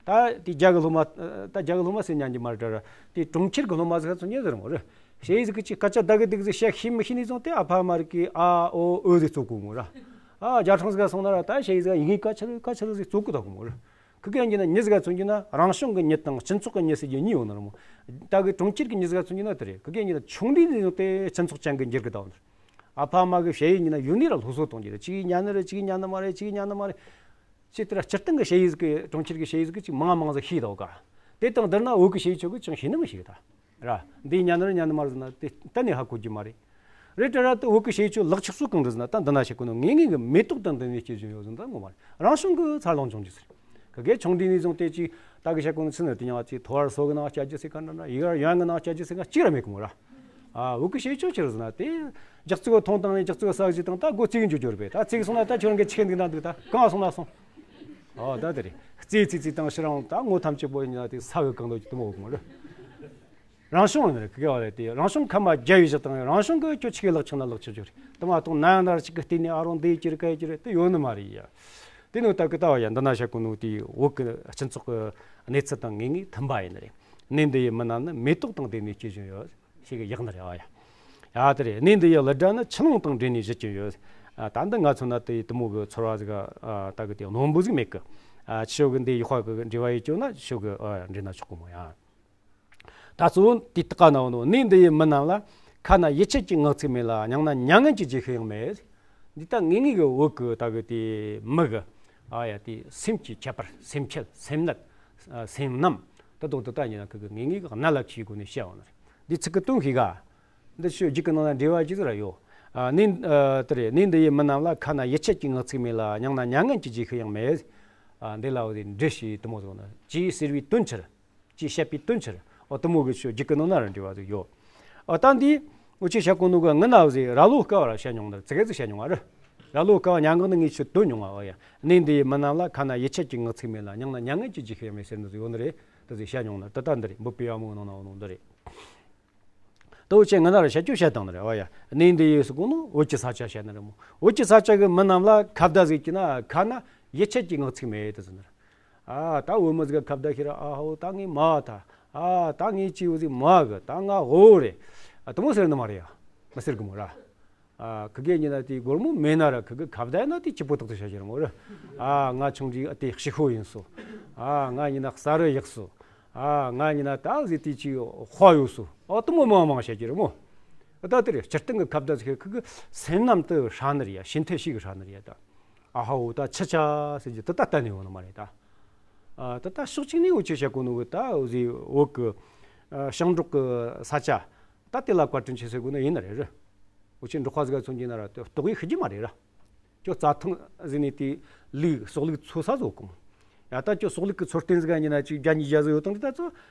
ད་དེ་རྒྱ་གི་སློབ་མ། ད་རྒྱ་གི་སློབ་མ་ཟེར་ཉན་གྱི་མ་རེད་དྲ་ར། དེ་གྲོང་ཁྱེར་གི་སློབ་མ་ཟིག་ཚོ་ཉན་ཟེར་མོ་རེད། ཞེ་ཡི་ཟིག་གི་ཅིག་སྐད་ཆ་ད་གི་དེ་གི་ཟིག་བཤད་ཤེས་མི་ཤེས་ནས་བཟུང་སྟེ་ཨ་ཕ་མ་རིག་གི་ཨ་ཨོ་ཨོ་ཟིག་བཙོག་གོ་མོ་ར། ཨ། རྒྱ་གྲངས་ཟིག་སོང་ན་ར་ད་ཞེ་ཡི་ཟིག་ཡིན་གི་ཀ་ཆི་རེད་ཀ་ཆི་རེད་ཟིག་བཙོག་གི་ད་གོ་མོ་ར། ཁི་གེ་ཡིན་གྱི་ན་མྱི་ཟིག་མཚོན་གྱི་ན་རང་བྱུང་གི་མྱི་དང་སྤྱི་ཚོགས་ཀྱི་མྱི་ཟེར་རྒྱུ་གཉིས་ཡོད་ནི་ར་མོ། ད་གི་གྲོང་ཁྱེར་གྱི་མྱི་ཟིག་མཚོན་གྱི་ན་དེ་རེད། ཁི་གེ་ཡིན་གྱི་ན་ཆུང་དུས་ནས་བཟུང་སྟེ་སྤྱི་ཚོགས་ཅན་གྱི་འགྱུར་གི་ད་གོ་ནི་ར། ཨ་ཕ་མ་གི་ཞ་ཡི་ཉིན་ན་ཡུལ་ནི་ར་སློབ་གསོ་གཏོང་རྒྱུ་རེད། གཅིག་ཉན་ནི་རེད། གཅིག་ཉན་ནི་མ་རེད། གཅིག་ཉན་ནི་མ་རེད། ཅི་ལྟར་སྤྱིར་བཏང་གི་ཞ་ཡི་ཟིག་གི་གྲོང་ཁྱེར་གི་ཞ་ཡི་ཟིག་གི་ཅིག་མང་མང་ཟིག་ཤེས་དོ་ག། དེ་དང་བསྡུར་ན་བོད་གི་ཞ་ཡི་ཆོ་གི་ཅང་ཤེས་ནི་མི་ཤེས་གི་ད། ར། འདི་ཉན་ནི་རེད་ཉན་ནི་མ་རེད་ཟེར་ན་དེ་གཏན་ནས་ཧ་གོ་རྒྱུ་མ་རེད། རེད་དྲ་ར་དེ་བོད་གི་ཞ་ཡི་ཆོ་ལག་ཆགས་སུ་གང་རེད་ཟེར་ན་ད་འདི་ན་བཤད་གོ་ནོ་ངེས་ངེས་གི་མེ་ཏོག་དང་ལྡན་ནས་སྐྱེ་བཞིན་ཡོད་ཟེར་ན་ད་ངོ་མ་རེད། རང་བྱུང་གི་འཚར་ལོངས་བྱུང་རྒྱུ་ཟེར། ག་གེ་ཆུང་དུས་ནས་བཟུང་སྟེ་ཅིག་ད་གི་བཤད་གོ་ནོ་ཚུལ་ནི་དེ་ཉང་ཅིག་ཐོ་བར་སོ་གི་ནང་སྐྱ་རྒྱུ་ཟེར་ག་འདྲ་འདྲ་ཡི་གར་ཡོན་གི་ནང་སྐྱ་རྒྱུ་ཟེར་ག་གཅིག་ར་མེད་གི་མོ་ར། ཨ་བོད་གི་ཞ་ཡི་ཆོ་ཆི་རེད་ཟེར་ན་དེ་རྒྱག་ཚིག་གི་མཐོང་དང་ནས་རྒྱག་ཚིག་གི་ས་གཞི་དང་ད་སྒོ་རྩིས་གི་འཇུག་རྒྱུ་རེད་པས། ད་རྩིས་གི་སོང་ན་ད་ཁྱོད་རང་གི་ཆི་འདུག་ན་འདུག་ད་གང་སོང་ན་སོང་། ཨོ་ད་དེ་རེད། རྩེ་རྩེ་རྩེ་དང་ཕྱི་རང་ད་ངོ་ཐམས་ཅད་པོ་ཡིན་ན་དེ་ས་གི་གང་དུ་ཅི་དུ་མོ་གི་མོ་རེད། རང་བྱུང་ནི་རེད། གི་ག་བ་རེད། དེ་རང་བྱུང་ཁ་མ་རྒྱ་ཡོད་ཞིག་དང་རང་བྱུང་གི་ཁྱོད་ཆི་གི་ལག་ཆགས་ན་ལག་ཆགས་རྒྱུ་རེད། དུ་མ་གཏོང་ན་ཡང་ན་ར་ཅིག་གི་བལྟས་ནས་ཨ་རོང་འདི་ཡི་ཅི་རེད་ག་ཡི་ཅི་རེད་དེ་ཡོད་ནི་མ་རེད་ཡ། དེ་ནོ་ད་གི་ད་བ་ཡ་འདི་ན་བཤད་གོ་ནོ་དེ་བོད་གི་སྤྱི་ཚོགས་གི་གནས་ཚུལ་དང་ངེས་ངེས་མཐུན་པ་ཡིན་ནི་རེད། གནས་འདི་ཡི་མི་རྣམས་ནི་མེ་ཏོག་དང་ལྡན་ནས་སྐྱེ་བཞིན་ཡོད། ཞིག་གི་ཡག་ནི་རེད་བ་ཡ། ཡ་དེ་རེད། གནས་འདི་ཡི་གླུ་སྒྲ་ནི་ཆུ་ཀླུང་དང་འདྲེས་ནས་བཞུར་གྱིན་ཡོད། ཨ་ད་འདི་ང་ཚོ་ན་དེ་དུ་མོ་གི་ཚོར་བ་ཟིག་ཨ་ད་གི་དེ་རྣོན་པོ་ཟིག་མེད་གི། ཨ་ཆོ་གི་འདི་ཡི་དཔའ་གི་འབྲེལ་བ་ཡི་སྐྱོ་ན་ཆོ་གི་ཨ་འདྲེས་ན་ཆོག་གི་མོ་ཡ། ད་གཙོ་བོ་དེ་དག་ག་ན་འོ་ནོ་གནས་འདི་ཡི་མི་རྣམས་ལ་ཁ་ན་ཡིད་ཆད་ཀྱི་ངག་ཚིག་མེད་ལ་སྙིང་ན་མྱ་ངན་གྱི་རྗེས་ཤུལ་ཡང་མེད། འདི་ད་ངེས་ངེས་གི་བོད་གི་ད་གི་དེ་མི་གི་ཨ་ཡ་དེ་སེམས་ཀྱི་ཁྱད་པར་སེམས་ཁྱད་སེམས་ནད་ཨ་སེམས་རྣམ་ད་དོ་དེ་ད་ཉིན་ན་གི་གི་ངེས་ངེས་གི་གནད་ལ་ཁྱི་གོ་ནས་བཤད་འོ་ནི་རེད། འདི་ཚིག་གི་དོན་ཤེས་ག། འདི་ཆོས་རྒྱུད་ཀྱི་ནང་ན་འབྲེལ་བ་ཅི་ཟིག་ར་ཡོད། ཨ་ནི་ཨ་དེ་རེད། ནི་འདི་ཡི་མི་རྣམས་ལ་ཁ་ན་ཡིད་ཆད་ཀྱི་ངག་ཚིག་མེད་ལ་སྙིང་ན་མྱ་ངན་གྱི་རྗེས་ཤུལ་ཡང་མེད། ཨ་འདི་ལ་འོ་དེ་འདྲི་ཞིག་དུ་མོ་ཟེར་ན་ཅིའི་ཟེར་བའི་དོན་ཕྱིར། ཅིའི་བཤད་པའི་དོན་ཕྱིར་འོ་དུ་མོ་གི་ཆོས་རྒྱུད་ཀྱི་ནང་ན་ར་འབྲེལ་བ་ཟིག་ཡོད། ཨ་ད་འདི་འུ་ཆོས་བཤད་གོ་ནོ་གི་ངི་ན་འོ་ཟེ་ར་ལོ་སྐལ་བ་ར་བཤད་མྱོང་ནི་ཙི་གེ་ཟིག་བཤད་མྱོང་བ་རེད། ར་ལོ་སྐལ་བ་མྱ་ངན་ནི་ངས་ཆོས་དོན་མྱོང་བ་འོ་ཡ། གནས་འདི་ཡི་མི་རྣམས་ལ་ཁ་ན་ཡིད་ཆད་ཀྱི་ངག་ཚིག་མེད་ལ་སྙིང་ན་མྱ་ངན་གྱི་རྗེས་ཤུལ་ཡང་མེད་ཟེར་ནི་ཟིག་ཡོད་ནི་རེད། དེ་ཟིག་བཤད་མྱོང་ནི་ད་ལྟ་འདི་རེད། འབུབ་པའི་བ་མོའི་ནང་ན་འོ་ནོ་འདི་རེད། དེ་འུ་ཆོས་ངི་ན་ར་བཤད་རྒྱུ་བཤད་སྟངས་ནི་རེད་བ་ཡ། གནས་འདི་ཡི་ཟེར་གོ་ནོ་བོད་ཀྱི་ས་ཆ་བཤད་ནི་རེད་མོ། བོད་ཀྱི་ས་ཆ་གི་མི་རྣམས་ལ་ཁ་བརྡ་ཟིག་བྱས་ན་ཁ་ན་ཡིད་ཆད་ཀྱི་ངག་ཚིག་མེད་དེ་ཟེར་ནི་རེད། ཨ་ད་བོད་མི་ཟིག་ག་ཁ་བརྡ་བྱས་ར་ཨ་ཧོ་ད་ངས་མ་བ་ད་ཨ་ད་ངས་ཅི་བོ་ཟིག་མ་གི་ད་ང་ཧོ་རེད། ཨ་དེ་མོ་ཟེར་ནི་མ་རེད་ཡ། མི་ཟེར་གི་མོ་ར། ཨ་ཁི་གེ་ཉིན་ན་དེ་སྒོར་མོ་མེད་ན་ར་ཁི་གེ་ཁ་བརྡ་ན་དེ་སྐྱིད་པོ་ཏག་ཏག་བྱ་ཤེས་ར་མོ་ར། ཨ་ང་ཆུང་དུས་ཨ་དེ་ཕྱི་ཤོ་ཡིན་སོ། ཨ་ང་ཉིན་ན་གསར་རུ་ཡག་སོ། ཨ་ང་ཉིན་ན་ད་ཟི་དེ་ཅི་དཔའ་ཡོད་སོ། ཨ་དེ་མོ་མང་མང་བཤད་ཀྱི་རེད་མོ། ད་དེ་རེད། སྤྱིར་བཏང་གི་ཁ་བརྡ་ཟིག་ཁི་གི་སེམས་ནང་དུ་ཧྲ་ནི་རེད་ཡ། ཤིན་ཐེ་ཤི་གི་ཧྲ་ནི་རེད་ཡ་ད། ཨ་ཧ་འོ་ད་ཆི་ཆ་ཟེར་གྱི་དེ་ད་གཏན་ནས་ཡོང་ནི་མ་རེད་ད། ཨ་ད་ད་ཕྱོགས་གཅིག་ནས་འུ་ཆོས་བཤད་གོ་ནོ་གི་ད་འུ་ཟི་བོད་གི་ཨ་ཞིང་འབྲོག་གི་ས་ཆ་ད་དེ་ལ་བཀའ་དྲིན་ཆེ་ཟེར་དགོས་ནི་ཡིན་ནི་རེད་རེད། འུ་ཆོས་འབྲོག་པ་ཟིག་ག་མཚོན་གྱི་ན་ར་དེ་ལྟོགས་ཡི་ཤི་རྒྱུ་མ་རེད་ར། ཁྱོད་རྩྭ་ཐང་ཟིན་ནས་དེ་ལུག་ཟོག་ལུག་འཚོ་ས་བཟོ་གོ་མོ། ཡ་ད་ཁྱོད་ཟོག་ལུག་གི་འཚོ་རྟེན་ཟིག་ག་ཉིན་ན་ཅིག་བརྒྱ་ཉིས་བརྒྱ་ཟིག་ཡོད་དང་དེ་ད་ཚོ་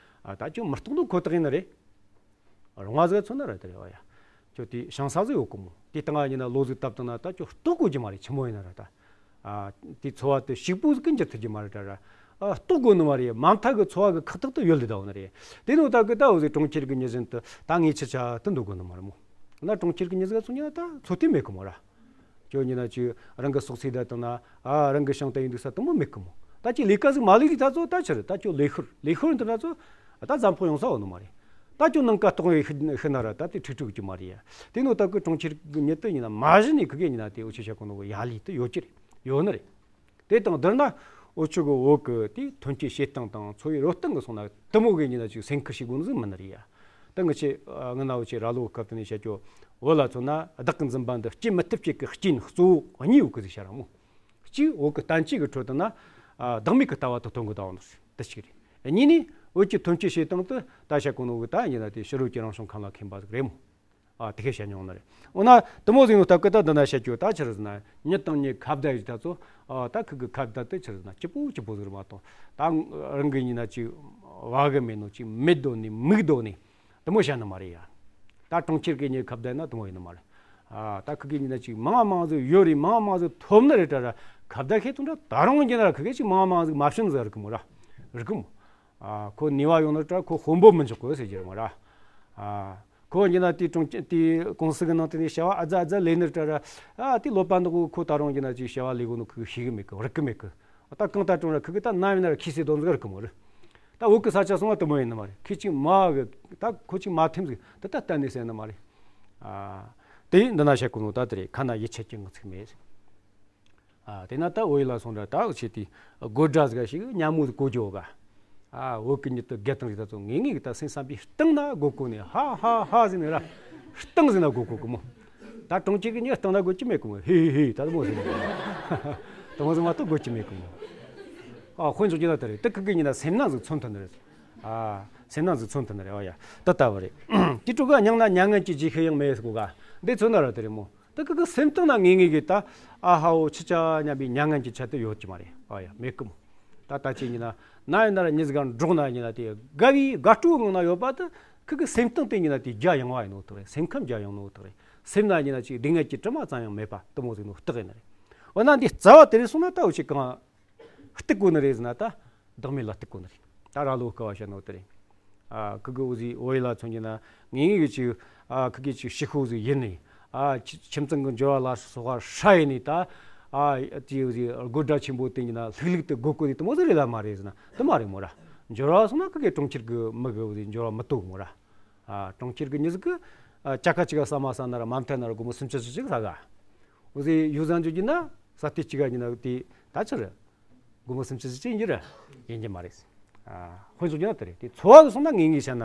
ཨ་ད་ཁྱོད་མི་ལྟོགས་ནོ་ཁོ་ཐག་ཡིན་ནི་རེད། རོང་བ་ཟིག་ག་མཚོན་ན་ར་དེ་རེད་བ་ཡ། ཁྱོད་དེ་ཞིང་ས་ཟིག་ཡོད་གོ་མོ། དེ་སྟེང་ང་ཉིན་ན་ལོ་ཟིག་བཏབ་བཏང་ན་ད་ཁྱོད་ལྟོགས་དགོས་ཀྱི་མ་རེད། ཆི་མོ་ཡིན་ན་ར་ད། ཨ་དེ་འཚོ་བ་དེ་ཕྱུག་པོ་ཟིག་གི་འགྱུར་ཐུབ་ཀྱི་མ་རེད་ད་ར། ཨ་ལྟོགས་དགོས་ནི་མ་རེད། མ་མཐའ་གི་འཚོ་བ་གི་ཁག་ཐེག་དེ་ཡོད་ལེ་ད་འོ་ནི་རེད། དེ་ནོ་ད་གི་ད་འོ་ཟིག་གྲོང་ཁྱེར་གི་མྱི་བཞིན་དུ་ད་ངས་ཆི་ཆ་དེ་འདུག་དགོས་ནི་མ་རེད་མོ། ན་གྲོང་ཁྱེར་གི་མྱི་ཟིག་ག་མཚོན་ན་ད་འཚོ་རྟེན་མེད་གི་མོ་ར། ཁྱོད་ཉིན་ན་ཅིག་རང་གི་ཟོག་ཚེ་བསྡད་བཏང་ན་ཨ་རང་གི་ཞིང་དེ་ཡིན་འདུག་ས་དེ་མོ་མེད་གི་མོ། ད་ཅིག་ལས་ཀ་ཟིག་མ་ལས་རིགས་ད་ཚོ་ད་ཆི་རེད། ད་ཁྱོད་ལས་ཤོར་ལས་ཤོར་འདི་ན་ཚོ་ད་ཟམ་ཕོག་ཡོང་ས་འོ་ནི་མ་རེད། ད་ཁྱོད་ནང་ཀ་གཏོང་བའི་ཤི་ཤི་ན་ར་ད་དེ་ཁྲིག་ཁྲིག་གི་མ་རེད་ཡ། དེ་ནོ་ད་གི་གྲོང་ཁྱེར་གི་མྱི་དེ་ཉིན་ན་མ་གཞི་ནས་ཁི་གེ་ཉིན་ན་དེ་འུ་ཆོས་བཤད་གོ་ནོ་གི་ཡ་ལས་དེ་ཡོད་ཀྱི་རེད། ཡོད་ནི་རེད། དེ་དང་བསྡུར་ན་འུ་ཆོ་གི་བོད་གི་དེ་ཐོན་སྐྱེད་བྱེད་སྟངས་དང་འཚོ་བའི་རོལ་སྟངས་གི་སོང་ན་དེ་མོ་གི་ཉིན་ན་ཅིག་སེམས་ཁུར་བྱེད་དགོས་ནི་ཟིག་མིན་ནི་རེད་ཡ། ད་ངི་ཆོས་ཨ་ངི་ན་འུ་ཆོས་ར་ལོ་སྐབས་དེ་ནས་བཤད་རྒྱུ་བོད་ལ་མཚོན་ན་བདག་གི་འཛིན་པ་འདི་སྐྱེ་མི་ཐུབ་བྱེད་ཀྱི་རྐྱེན་གཙོ་བོ་གཉིས་ཡོད་གི་ཟིག་བཤད་ར་མོ། གཅིག་བོད་གི་བསྟན་བཅོས་ཀྱི་ཁྲོད་དུ་ན་ཨ་བདག་མེད་ཀྱི་ལྟ་བ་དེ་སྟོན་གི་ད་འོ་ནི་དེ་གཅིག་རེད། གཉིས་ནི་བོད་ཀྱི་ཐོན་སྐྱེད་བྱེད་སྟངས་དེ་ད་བཤད་གོ་ནོ་གི་ད་ཡིན་ན་དེ་ཕྱི་རོལ་གྱི་རང་བྱུང་ཁམས་ལ་མཁས་པ་ཟིག་རེད་མོ། ཨ་དེ་གས་བཤད་མྱོང་ནི་རེད། འོ་ན་དེ་མོ་ཟིག་ནོ་སྟབས་ཀྱིས་ད་འདི་ན་བཤད་རྒྱུ་ད་ཆི་རེད་ཟེར་ན་མྱི་དང་མྱི་ཁ་བརྡ་ཡིས་ད་ཚོ་ཨ་ད་ཁི་གི་ཁ་བརྡ་དེ་ཆི་རེད་ཟེར་ན་སྐྱིད་པོ་སྐྱིད་པོ་ཟིག་རེད་མ་གཏོགས་ད་རང་གི་ཡིན་ན་ཅིག་བ་གི་མེད་ནོ་ཅིག་མིག་ལྡོག་ནས་མིག་ལྡོག་ནས་དེ་མོ་བཤད་ནི་མ་རེད་ཡ། ད་གྲོང་ཁྱེར་གི་མྱི་ཁ་བརྡ་ན་དེ་མོ་ཡིན་ནི་མ་རེད། ཨ་ད་ཁི་གི་ཡིན་ན་ཅིག་མང་མང་ཟིག་ཡོད་རེད། མང་མང་ཟིག་ཐོབ་ནི་རེད་ད་ར་ཁ་བརྡ་ཤེས་ཐུབ་འདྲ་ད་རུང་ཡིན་ན་ར་ཁི་གི་ཅིག་མང་མང་ཟིག་མ་བྱིན་ཟིག་རིག་གི་མོ་ར། རིག་གི་མོ། ཨ་ཁོ་ནུས་པ་ཡོད་ནི་ད་ཁོ་དཔོན་པོ་མི་འཇོག་གོ་ཟེར་གྱི་རེད་མོ་ར། ཨ་ཁོ་ཡིན་ན་དེ་གྲོང་ཁྱེར་དེ་ཀུང་སི་གི་ནང་དེ་ནས་བྱ་བ་ཨ་ཛ་ཨ་ཛ་ལས་ནི་ད་ར། ཨ་དེ་ལོ་པ་འདི་གོ་ཁོ་ད་རུང་ཡིན་ན་ཅིག་བྱ་བ་ལས་གོ་ནི་ཁོ་ཤེས་གི་མེད་གི་རིག་གི་མེད་གི། ད་གང་ལྟར་གྲོང་ར་ཁི་གི་ད་ནམ་ཡིན་ན་ར་ཁི་སི་དོན་ཟིག་རིག་གི་མོ་རེད། ད་བོད་གི་ས་ཆ་སོང་བ་དེ་མོ་ཡིན་ནི་མ་རེད། ཁི་ཅིག་མ་གི་ད་ཁོ་ཅིག་མ་ཐེམ་ཟིག་ད་ད་གཏན་ནས་ཟེར་ནི་མ་རེད། ཨ་དེ་འདི་ན་བཤད་གོ་ནོ་ད་དེ་རེད། ཁ་ན་ཡིད་ཆད་ཀྱི་ངག་ཚིག་མེད། ཨ་དེ་ན་ད་བོད་ཡིག་ལ་སོང་འདྲ་ད་འུ་ཆོས་དེ་དགོད་སྒྲ་ཟིག་ཞིག་སྙན་མོ་ཟིག་གོ་རྒྱུ་ག། ཨ་བོད་གི་མྱི་དེ་དགེ་དང་རིགས་ད་ཚོ་ངེས་ངེས་གི་ད་སེམས་བསམ་པའི་གཏིང་ན་དགོད་གོ་ནས་ཧ་ཧ་ཧ་ཟེར་ནས་ར་གཏིང་ཟེར་ན་དགོད་གོ་གི་མོ། ད་གྲོང་ཁྱེར་གི་ཉི་སྟེང་ན་དགོས་ཀྱི་མེད་གི་མོ། ཧེ་ཧེ་ཧེ། ད་དུ་མོ་ཟིན་དུ་མོ་ཟིན་མ་གཏོགས་དགོས་ཀྱི་མེད་གི་མོ། ཨ་དཔེ་འཇོག་རྒྱུ་ན་དེ་རེད། དེ་ཁུ་གི་ཉི་ན་སེམས་ནང་ཟིག་མཚོན་ཐུབ་ནི་རེད། ཨ་སེམས་ནང་ཟིག་མཚོན་ཐུབ་ནི་རེད། ཨ་ཡ་དེ་ལྟ་བུ་རེད། དེ་དྲུག་ག་མྱང་ན་མྱ་ངན་གྱི་ལྗོན་ཤིང་ཡང་མེད་ཟེར་གོ་ག་འདི་མཚོན་ན་ར་དེ་རེད་མོ། ད་ཁུ་གི་སེམས་སྟེང་ན་ངེས་ངེས་གི་ད་ཨ་ཧ་འོ་ཆི་ཆ་སྙམ་པའི་མྱ་ངན་གྱི་ཆ་དེ་ཡོད་ཀྱི་མ་རེད། ཨ་ཡ་མེད་གི་མོ། ད་ད་ཅི་ཉི་ན་ན་ཡིན་ན་ར་ཉི་ཟིག་ག་འགྲོགས་ན་ཉི་ན་དེ་དགའ་བའི་དགའ་སྤྲོའི་ངང་ན་ཡོད་པ་དེ་ཁུ་གི་སེམས་སྟེང་དེ་ཉི་ན་དེ་རྒྱ་ཡངས་བ་ཡིན་ནོ་དེ་རེད། སེམས་ཁམས་རྒྱ་ཡངས་ནོ་དེ་རེད། སེམས་ན་ཉི་ན་ཅིག་སྡུག་བསྔལ་གྱི་དྲི་མ་ཙམ་ཡང་མེད་པ་དེ་མོ་ཟིག་ནོ་རྟགས་ཡིན་ནི་རེད། འོ་ན་འདི་རྩ་བ་དེ་རེད་སོང་ན་ད་འུ་ཆི་གང་། གཏུག་དགོས་ནི་རེད་ཟེར་ན་ད་བདག་མེད་ལ་གཏུག་དགོས་ནི་རེད། ད་ར་ལོ་ཀ་བ་བཤད་ནོ་དེ་རེད། ཨ་ཁུ་གི་འུ་ཟི་འོ་ཡི་ལ་མཚོན་གྱི་ན་ངེས་ངེས་ཀྱི་ཅིག་ཨ་ཁུ་གི་ཅིག་ཕྱི་ཤོག་ཟིག་ཡིན་ནི། ཨ་ཁྱིམ་ཚང་གི་འབྱོར་བ་ལ་སོགས་པ་ཧྲ་ཡིན་ནི། ད་ཨ་དེ་འུ་ཟི་དགོད་སྒྲ་ཆེན་པོ་དེ་ཡིན་ན་ལྷུག་ལྷུག་ཏུ་དགོད་གོ་ནི་དེ་མོ་ཟིག་རེད་ལ་མ་རེད་ཟེར་ན་དེ་མ་རེད་མོ་ར། འབྱོར་བ་སོང་ན་ཁུ་གི་གྲོང་ཁྱེར་གི་མི་གི་འུ་ཟི་འབྱོར་བ་མི་དོ་མོ་ར། ཨ་གྲོང་ཁྱེར་གི་མྱི་ཟིག་གི་ཨ་ཅ་ཀ་ཅིག་ག་ཟ་མ་ཟ་ན་ར་མ་མཐའ་ན་ར་སྒོར་མོ་སུམ་ཅུ་ཙམ་ཅིག་ཟ་ག་འུ་ཟི་ཡུལ་ཟ་འཇོག་གྱི་ན་ས་དེ་གཅིག་ག་ཡིན་ན་དེ་ད་ཆི་རེད། སྒོར་མོ་སུམ་ཅུ་ཙམ་ཅིག་ཡིན་ར་ཡིན་གྱི་མ་རེད། ཨ་དཔེ་འཇོག་རྒྱུ་ན་དེ་རེད། དེ་འཚོ་བ་གི་སོང་ན་ངེས་ངེས་བཤད་ན་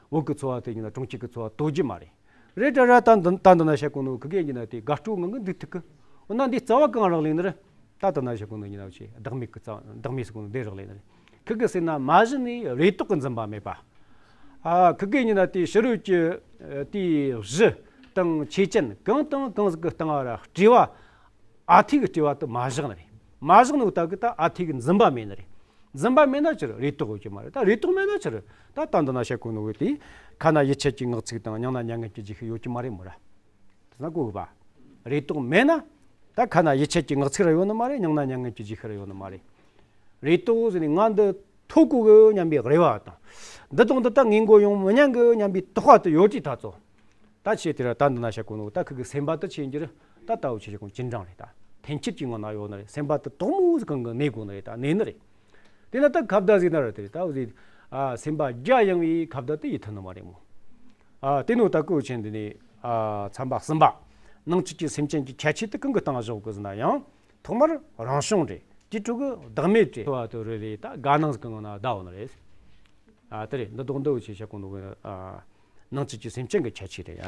བོད་གི་འཚོ་བ་དེ་ཡིན་ན་གྲོང་ཁྱེར་གི་འཚོ་བ་དོ་རྒྱུ་མ་རེད། རེད་དྲ་ར་ད་འདི་ད་འདི་ན་བཤད་གོ་ནོ་ཁུ་གེ་ཡིན་ན་དེ་དགའ་སྤྲོ་ངང་གི་འདུག་ཐུབ་གི་འོ་ན་འདི་རྩ་བ་གང་རག་ལས་ནི་རེད། ད་ལྟ་ན་བཤད་གོ་ནོ་ཡིན་ན་ཆེ་བདག་མེད་གི་རྩ་བདག་མེད་ཟེར་གོ་ནོ་འདི་རག་ལས་ནི་རེད། ཁུ་གེ་ཟེར་ན་མ་གཞི་ནས་རེ་དོགས་གི་འཛིན་པ་མེད་པ། ཨ་ཁུ་གེ་ཡིན་ན་དེ་ཕྱི་རོལ་གྱི་དེའི་གཞི་དང་ཆོས་ཅན་གང་དང་གང་ཟིག་གི་སྟེང་བ་ར་སྤྲོས་པ། ཨ་ཐུར་གི་སྤྲོས་པ་དེ་མ་བཞག་ནི་རེད། མ་བཞག་ནི་འུ་ད་གི་ད་ཨ་ཐུར་གི་འཛིན་པ་མེད་ནི་རེད། འཛིན་པ་མེད་ན་ཆི་རེད། རེ་དོགས་ཡོད་ཀྱི་མ་རེད། ད་རེ་དོགས་མེད་ན་ཆི་རེད། ད་ད་འདི་ན་བཤད་གོ་ནོ་བོ་དེ་ཁ་ན་ཡིད་ཆད་ཀྱི་ངག་ཚིག་དང་མྱང་ན་མྱ་ངན་གྱི་ལྗོན་ཤིང་ཡོད་ཀྱི་མ་རེད་མོ་ར། དེ་ན་གོ་གི་པ། རེ་དོགས་མེད་ན་ད་ཁ་ན་ཡིད་ཆད་ཀྱི་ངག་ཚིག་ར་ཡོད་ནི་མ་རེད། མྱང་ན་མྱ་ངན་གྱི་ལྗོན་ཤིང་ར་ཡོད་ནི་མ་རེད། རེ་དོགས་ཟེར་ནས་ང་འདི་ཐོབ་གོ་གི་སྙམ་པའི་རེ་བ་དང་། འདི་དང་འདི་ད་ངས་མགོ་ཡོང་མི་ཉན་གི་སྙམ་པའི་དོགས་པ་དེ་ཡོད་དུས་ད་ཚོ། ད་ཆེ་དེ་ར་ད་འདི་ན་བཤད་གོ་ནོ་ད་ཁུ་གི་སེམས་པ་དེ་ཆེ་འགྱུར། ད་ལྟ་བུ་ཆེ་ཆེ་གོང་ཅི་འདྲ་རེད། ད་འཐེན་འཁྱེར་གྱི་ངང་ན་ཡོད་ནི་རེད། སེམས་པ་དེ་དོག་མོ་ཟིག་གང་གི་གནས་དགོས་ནི་རེད། ད་གནས་ནི་རེད། དེ་ན་ད་ཁ་བརྡ་ཟིག་ན་ར་དེ་རེད། ད་འུ་ཟིག་ཨ་སེམས་པ་རྒྱ་ཡངས་པའི་ཁ་བརྡ་དེ་ཡིད་ཐུབ་ནི་མ་རེད་མོ། ཨ་དེ་ནོ་ད་ཀོ་ཆེན་འདི་ནས་ཨ་ཚན་པ་གསུམ་པ། ནང་བཅུད་ཀྱི་སེམས་ཅན་གྱི་ཁྱད་ཆོས་དེ་གང་གི་སྟེང་བཞག་གི་ཟེར་ན་ཡང་། ཐོག་མར་རང་བྱུང་རེད། དེ་དྲུག་གི་བདག་མེད་རེད། ཐོ་བ་དོ་རེ་རེ་ད་དགའ་སྣང་གི་ངང་ན་བསྡད་ཡོད་ནི་རེད། ཨ་དེ་རེད། འདི་དོག་འདི་འུ་ཆེ་བཤད་གོ་ནོ་གི་ཨ་ནང་བཅུད་ཀྱི་སེམས་ཅན་གྱི་ཁྱད་ཆོས་རེད་ཡ།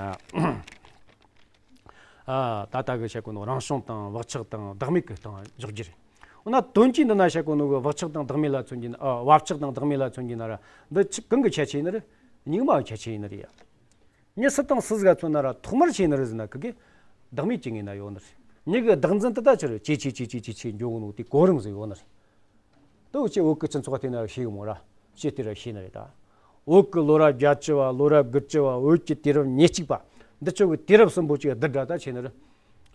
ཨ་ད་ལྟ་གི་བཤད་གོ་ནོ་རང་བྱུང་དང་བག་ཆགས་དང་བདག་མེད་ཀྱི་སྟེང་འཇོག་རྒྱུ་རེད། འོ་ན་དོན་གྱིས་འདི་ན་བཤད་གོ་ནོ་གི་བག་ཆགས་དང་བདག་མེད་ལ་མཚོན་གྱི་ན། ཨ་བབ་ཆགས་དང་བདག་མེད་ལ་མཚོན་གྱི་ན་ར་འདི་ཆི་གང་གི་ཁྱད་ཆོས་ཡིན་ནི་རེད། གཉིས་ཀ་མ་གི་ཁྱད་ཆོས་ཡིན་ནི་རེད་ཡ། མྱི་སུ་དང་སུ་ཟིག་ག་མཚོན་ན་ར་ཐོག་མར་ཆི་ཡིན་ནི་རེད་ཟེར་ན་ཁུ་གི་བདག་མེད་ཀྱི་ངོས་ན་ཡོད་ནི་རེད། མྱི་གི་བདག་འཛིན་དེ་ད་ཆི་རེད། ཇེ་ཆེ་ཇེ་ཆེ་ཇེ་ཆེ་འགྱོ་གོ་ནོ་དེ་གོ་རིམ་ཟིག་ཡོད་ནི་རེད། དེ་འུ་ཆོ་བོད་ཀྱི་སྤྱི་ཚོགས་དེ་ན་ཤེས་གི་མོ་ར། ཤེས་དེ་ར་ཤེས་ནི་རེད་ད། བོད་ཀྱི་ལོ་རབས་བརྒྱད་ཅུ་བ། ལོ་རབས་དགུ་བཅུ་བ། བོད་ཀྱི་དུས་རབས་ཉེར་གཅིག་པ། འདི་ཆོ་གི་དུས་རབས་གསུམ་པོ་ཅིག་བསྡུར་དྲ་ད་ཆི་ཡིན་ནི་རེད།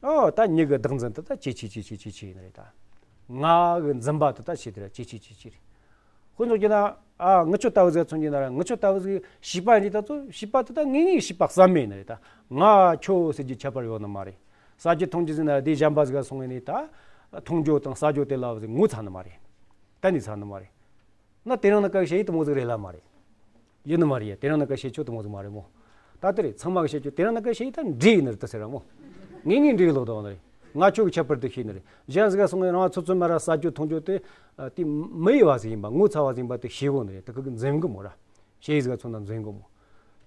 ཨོ་ད་མྱི་གི་བདག་འཛིན་དེ་ད་ཇེ་ཆེ་ཇེ་ཆེ་ཇེ་ཆེ་ཡིན་ནི་རེད་ད། ང་གི་འཛིན་པ་དེ་ད་ཆི་དེ་ར་ཇེ་ཆེ་ཇེ་ཆེ་རེད། དཔེ་འཇོག་རྒྱུ་ན། ཨ་ངི་ཆོ་ལྟ་བུ་ཟིག་མཚོན་རྒྱུ་ན་ར། ངི་ཆོ་ལྟ་བུ་ཟིག་བྱིས་པ་ཡིན་དུས་ད་ཚོ་བྱིས་པ་དེ་ད་ངེས་ངེས་བྱིས་པ་བསམ་མེད་ནི་རེད་ད། ང་ཁྱོད་ཟེར་རྒྱུ་ཁྱད་པར་ཡོད་ནི་མ་རེད། ཟ་རྒྱུ་འཐུང་རྒྱུ་ཟེར་ན་དེ་གཞན་པ་ཟིག་ག་སོང་ངས་ནི་ད་འཐུང་རྒྱུ་དང་ཟ་རྒྱུ་དེ་ལ་ཟིག་ངོ་ཚ་ནི་མ་རེད། གཏན་ནས་ཚ་ནི་མ་རེད། ན་དེ་རིང་ནངས་ཀ་བཤད་ཡི་དེ་མོ་ཟིག་རེད་ལ་མ་རེད། ཡིན་ནི་མ་རེད་ཡ། དེ་རིང་ནངས་ཀ་བཤད་རྒྱུ་དེ་མོ་ཟིག་མ་རེད་མོ། ད་དེ་རེད། ཚང་མ་གི་བཤད་རྒྱུ་དེ་རིང་ནངས་ཀ་བཤད་ཡི་ད་འདྲེ་ཡིན་ནི་རེད་ད་ཟེར་ར་མོ། ངེས་ངེས་འདྲེ་ལོག་ད་ནི་རེད། ང་ཁྱོད་ཀྱི་ཁྱད་པར་དེ་ཤེས་ནི་རེད། གཞན་ཟིག་ག་སོང་ངས་རང་ཚོད་ཚོད་མ་ར་ཟ་རྒྱུ་འཐུང་རྒྱུ་དེ་དེ་མི་ཡི་བ་ཟིག་ཡིན་པ། ངོ་ཚ་བ་ཟིག་ཡིན་པ་དེ་ཤེས་གོ་ནི་རེད། དེ་ཁུ་གི་འཛེམ་གི་མོ་ར། བཤད་ཡི་ཟིག་ག་མཚོན་ན་འཛེམ་གི་མོ།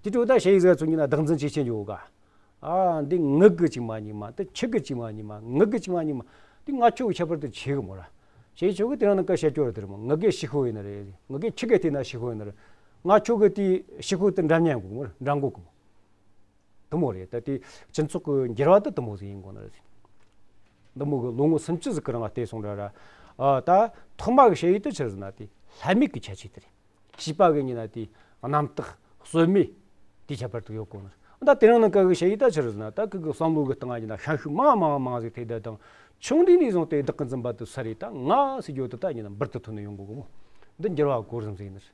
དེ་འཕྲོ་ད་བཤད་ཡི་ཟིག་ག་མཚོན་རྒྱུ་ན་བདག་འཛིན་ཇེ་ཆེ་འགྱོ་ག་ཨ་འདི་ངི་གི་ཅིག་མ་ཉིད་མ། འདི་ཁྱི་གི་ཅིག་མ་ཉིད་མ། ངི་གི་ཅིག་མ་ཉིད་མ། འདི་ང་ཁྱོད་ཀྱི་ཁྱད་པར་དེ་ཆེ་གི་མོ་ར། ཞེས་ཁྱོད་ཀྱི་དེ་རིང་ནངས་ཀ་བཤད་རྒྱུ་རེད་དེ་རེད་མོ། ངི་གི་ཕྱི་ཤོག་ཡིན་ནི་རེད། ངི་གི་ཁྱི་གི་དེ་ན་ཕྱི་ཤོག་ཡིན་ནི་རེད། ང་ཁྱོད་ཀྱི་དེ་ཕྱི་ཤོག་དེ་འདྲ་མཉམ་གོ་མོ་ར། འདྲ་འགོ་གི་མོ། དེ་མོ་རེད། ད་དེ་སྤྱི་ཚོགས་ཀྱི་འགྱུར་བ་དེ་དེ་མོ་ཟིག་ཡིན་གོ་ནི་རེད། འདི་མོ་གི་ལོ་ངོ་སུམ་ཅུ་ཟིག་གི་རིང་བལྟས་སོང་ར་ར། ཨ་ད་ཐོག་མ་གི་བཤད་ཡི་དེ་ཆི་རེད་ཟེར་ན་དེ་ལྷད་མེད་ཀྱི་ཁྱད་ཆོས་དེ་རེད། བྱིས་པ་གི་ཉིན་ན་དེ་རྣམ་དག་རྩོལ་མེད་དེ་ཁྱད་པར་དུ་ཡོད་གོ་ནི། ད་དེ་རིང་ནངས་ཀ་གི་བཤད་ཡི་ད་ཆི་རེད་ཟེར་ན། ད་ཁུ་གི་བསམ་བློ་གི་སྟེང་ང་ཡིན་ན་ཤན་ཤུགས་མང་མང་མང་ཟིག་ཐེབས་བསྡད་དང་། ཆུང་དུས་ནས་བཟུང་སྟེ་བདག་གི་འཛིན་པ་དེ་སུ་རེད། ད་ང་ཟེར་རྒྱུ་དེ་ད་ཡིན་ན་འབུར་དུ་ཐོན་ནས་ཡོང་གོ་གི་མོ། འདི་འགྱུར་བ་གོ་རིམ་ཟིག་ཡིན་ནི་རེད།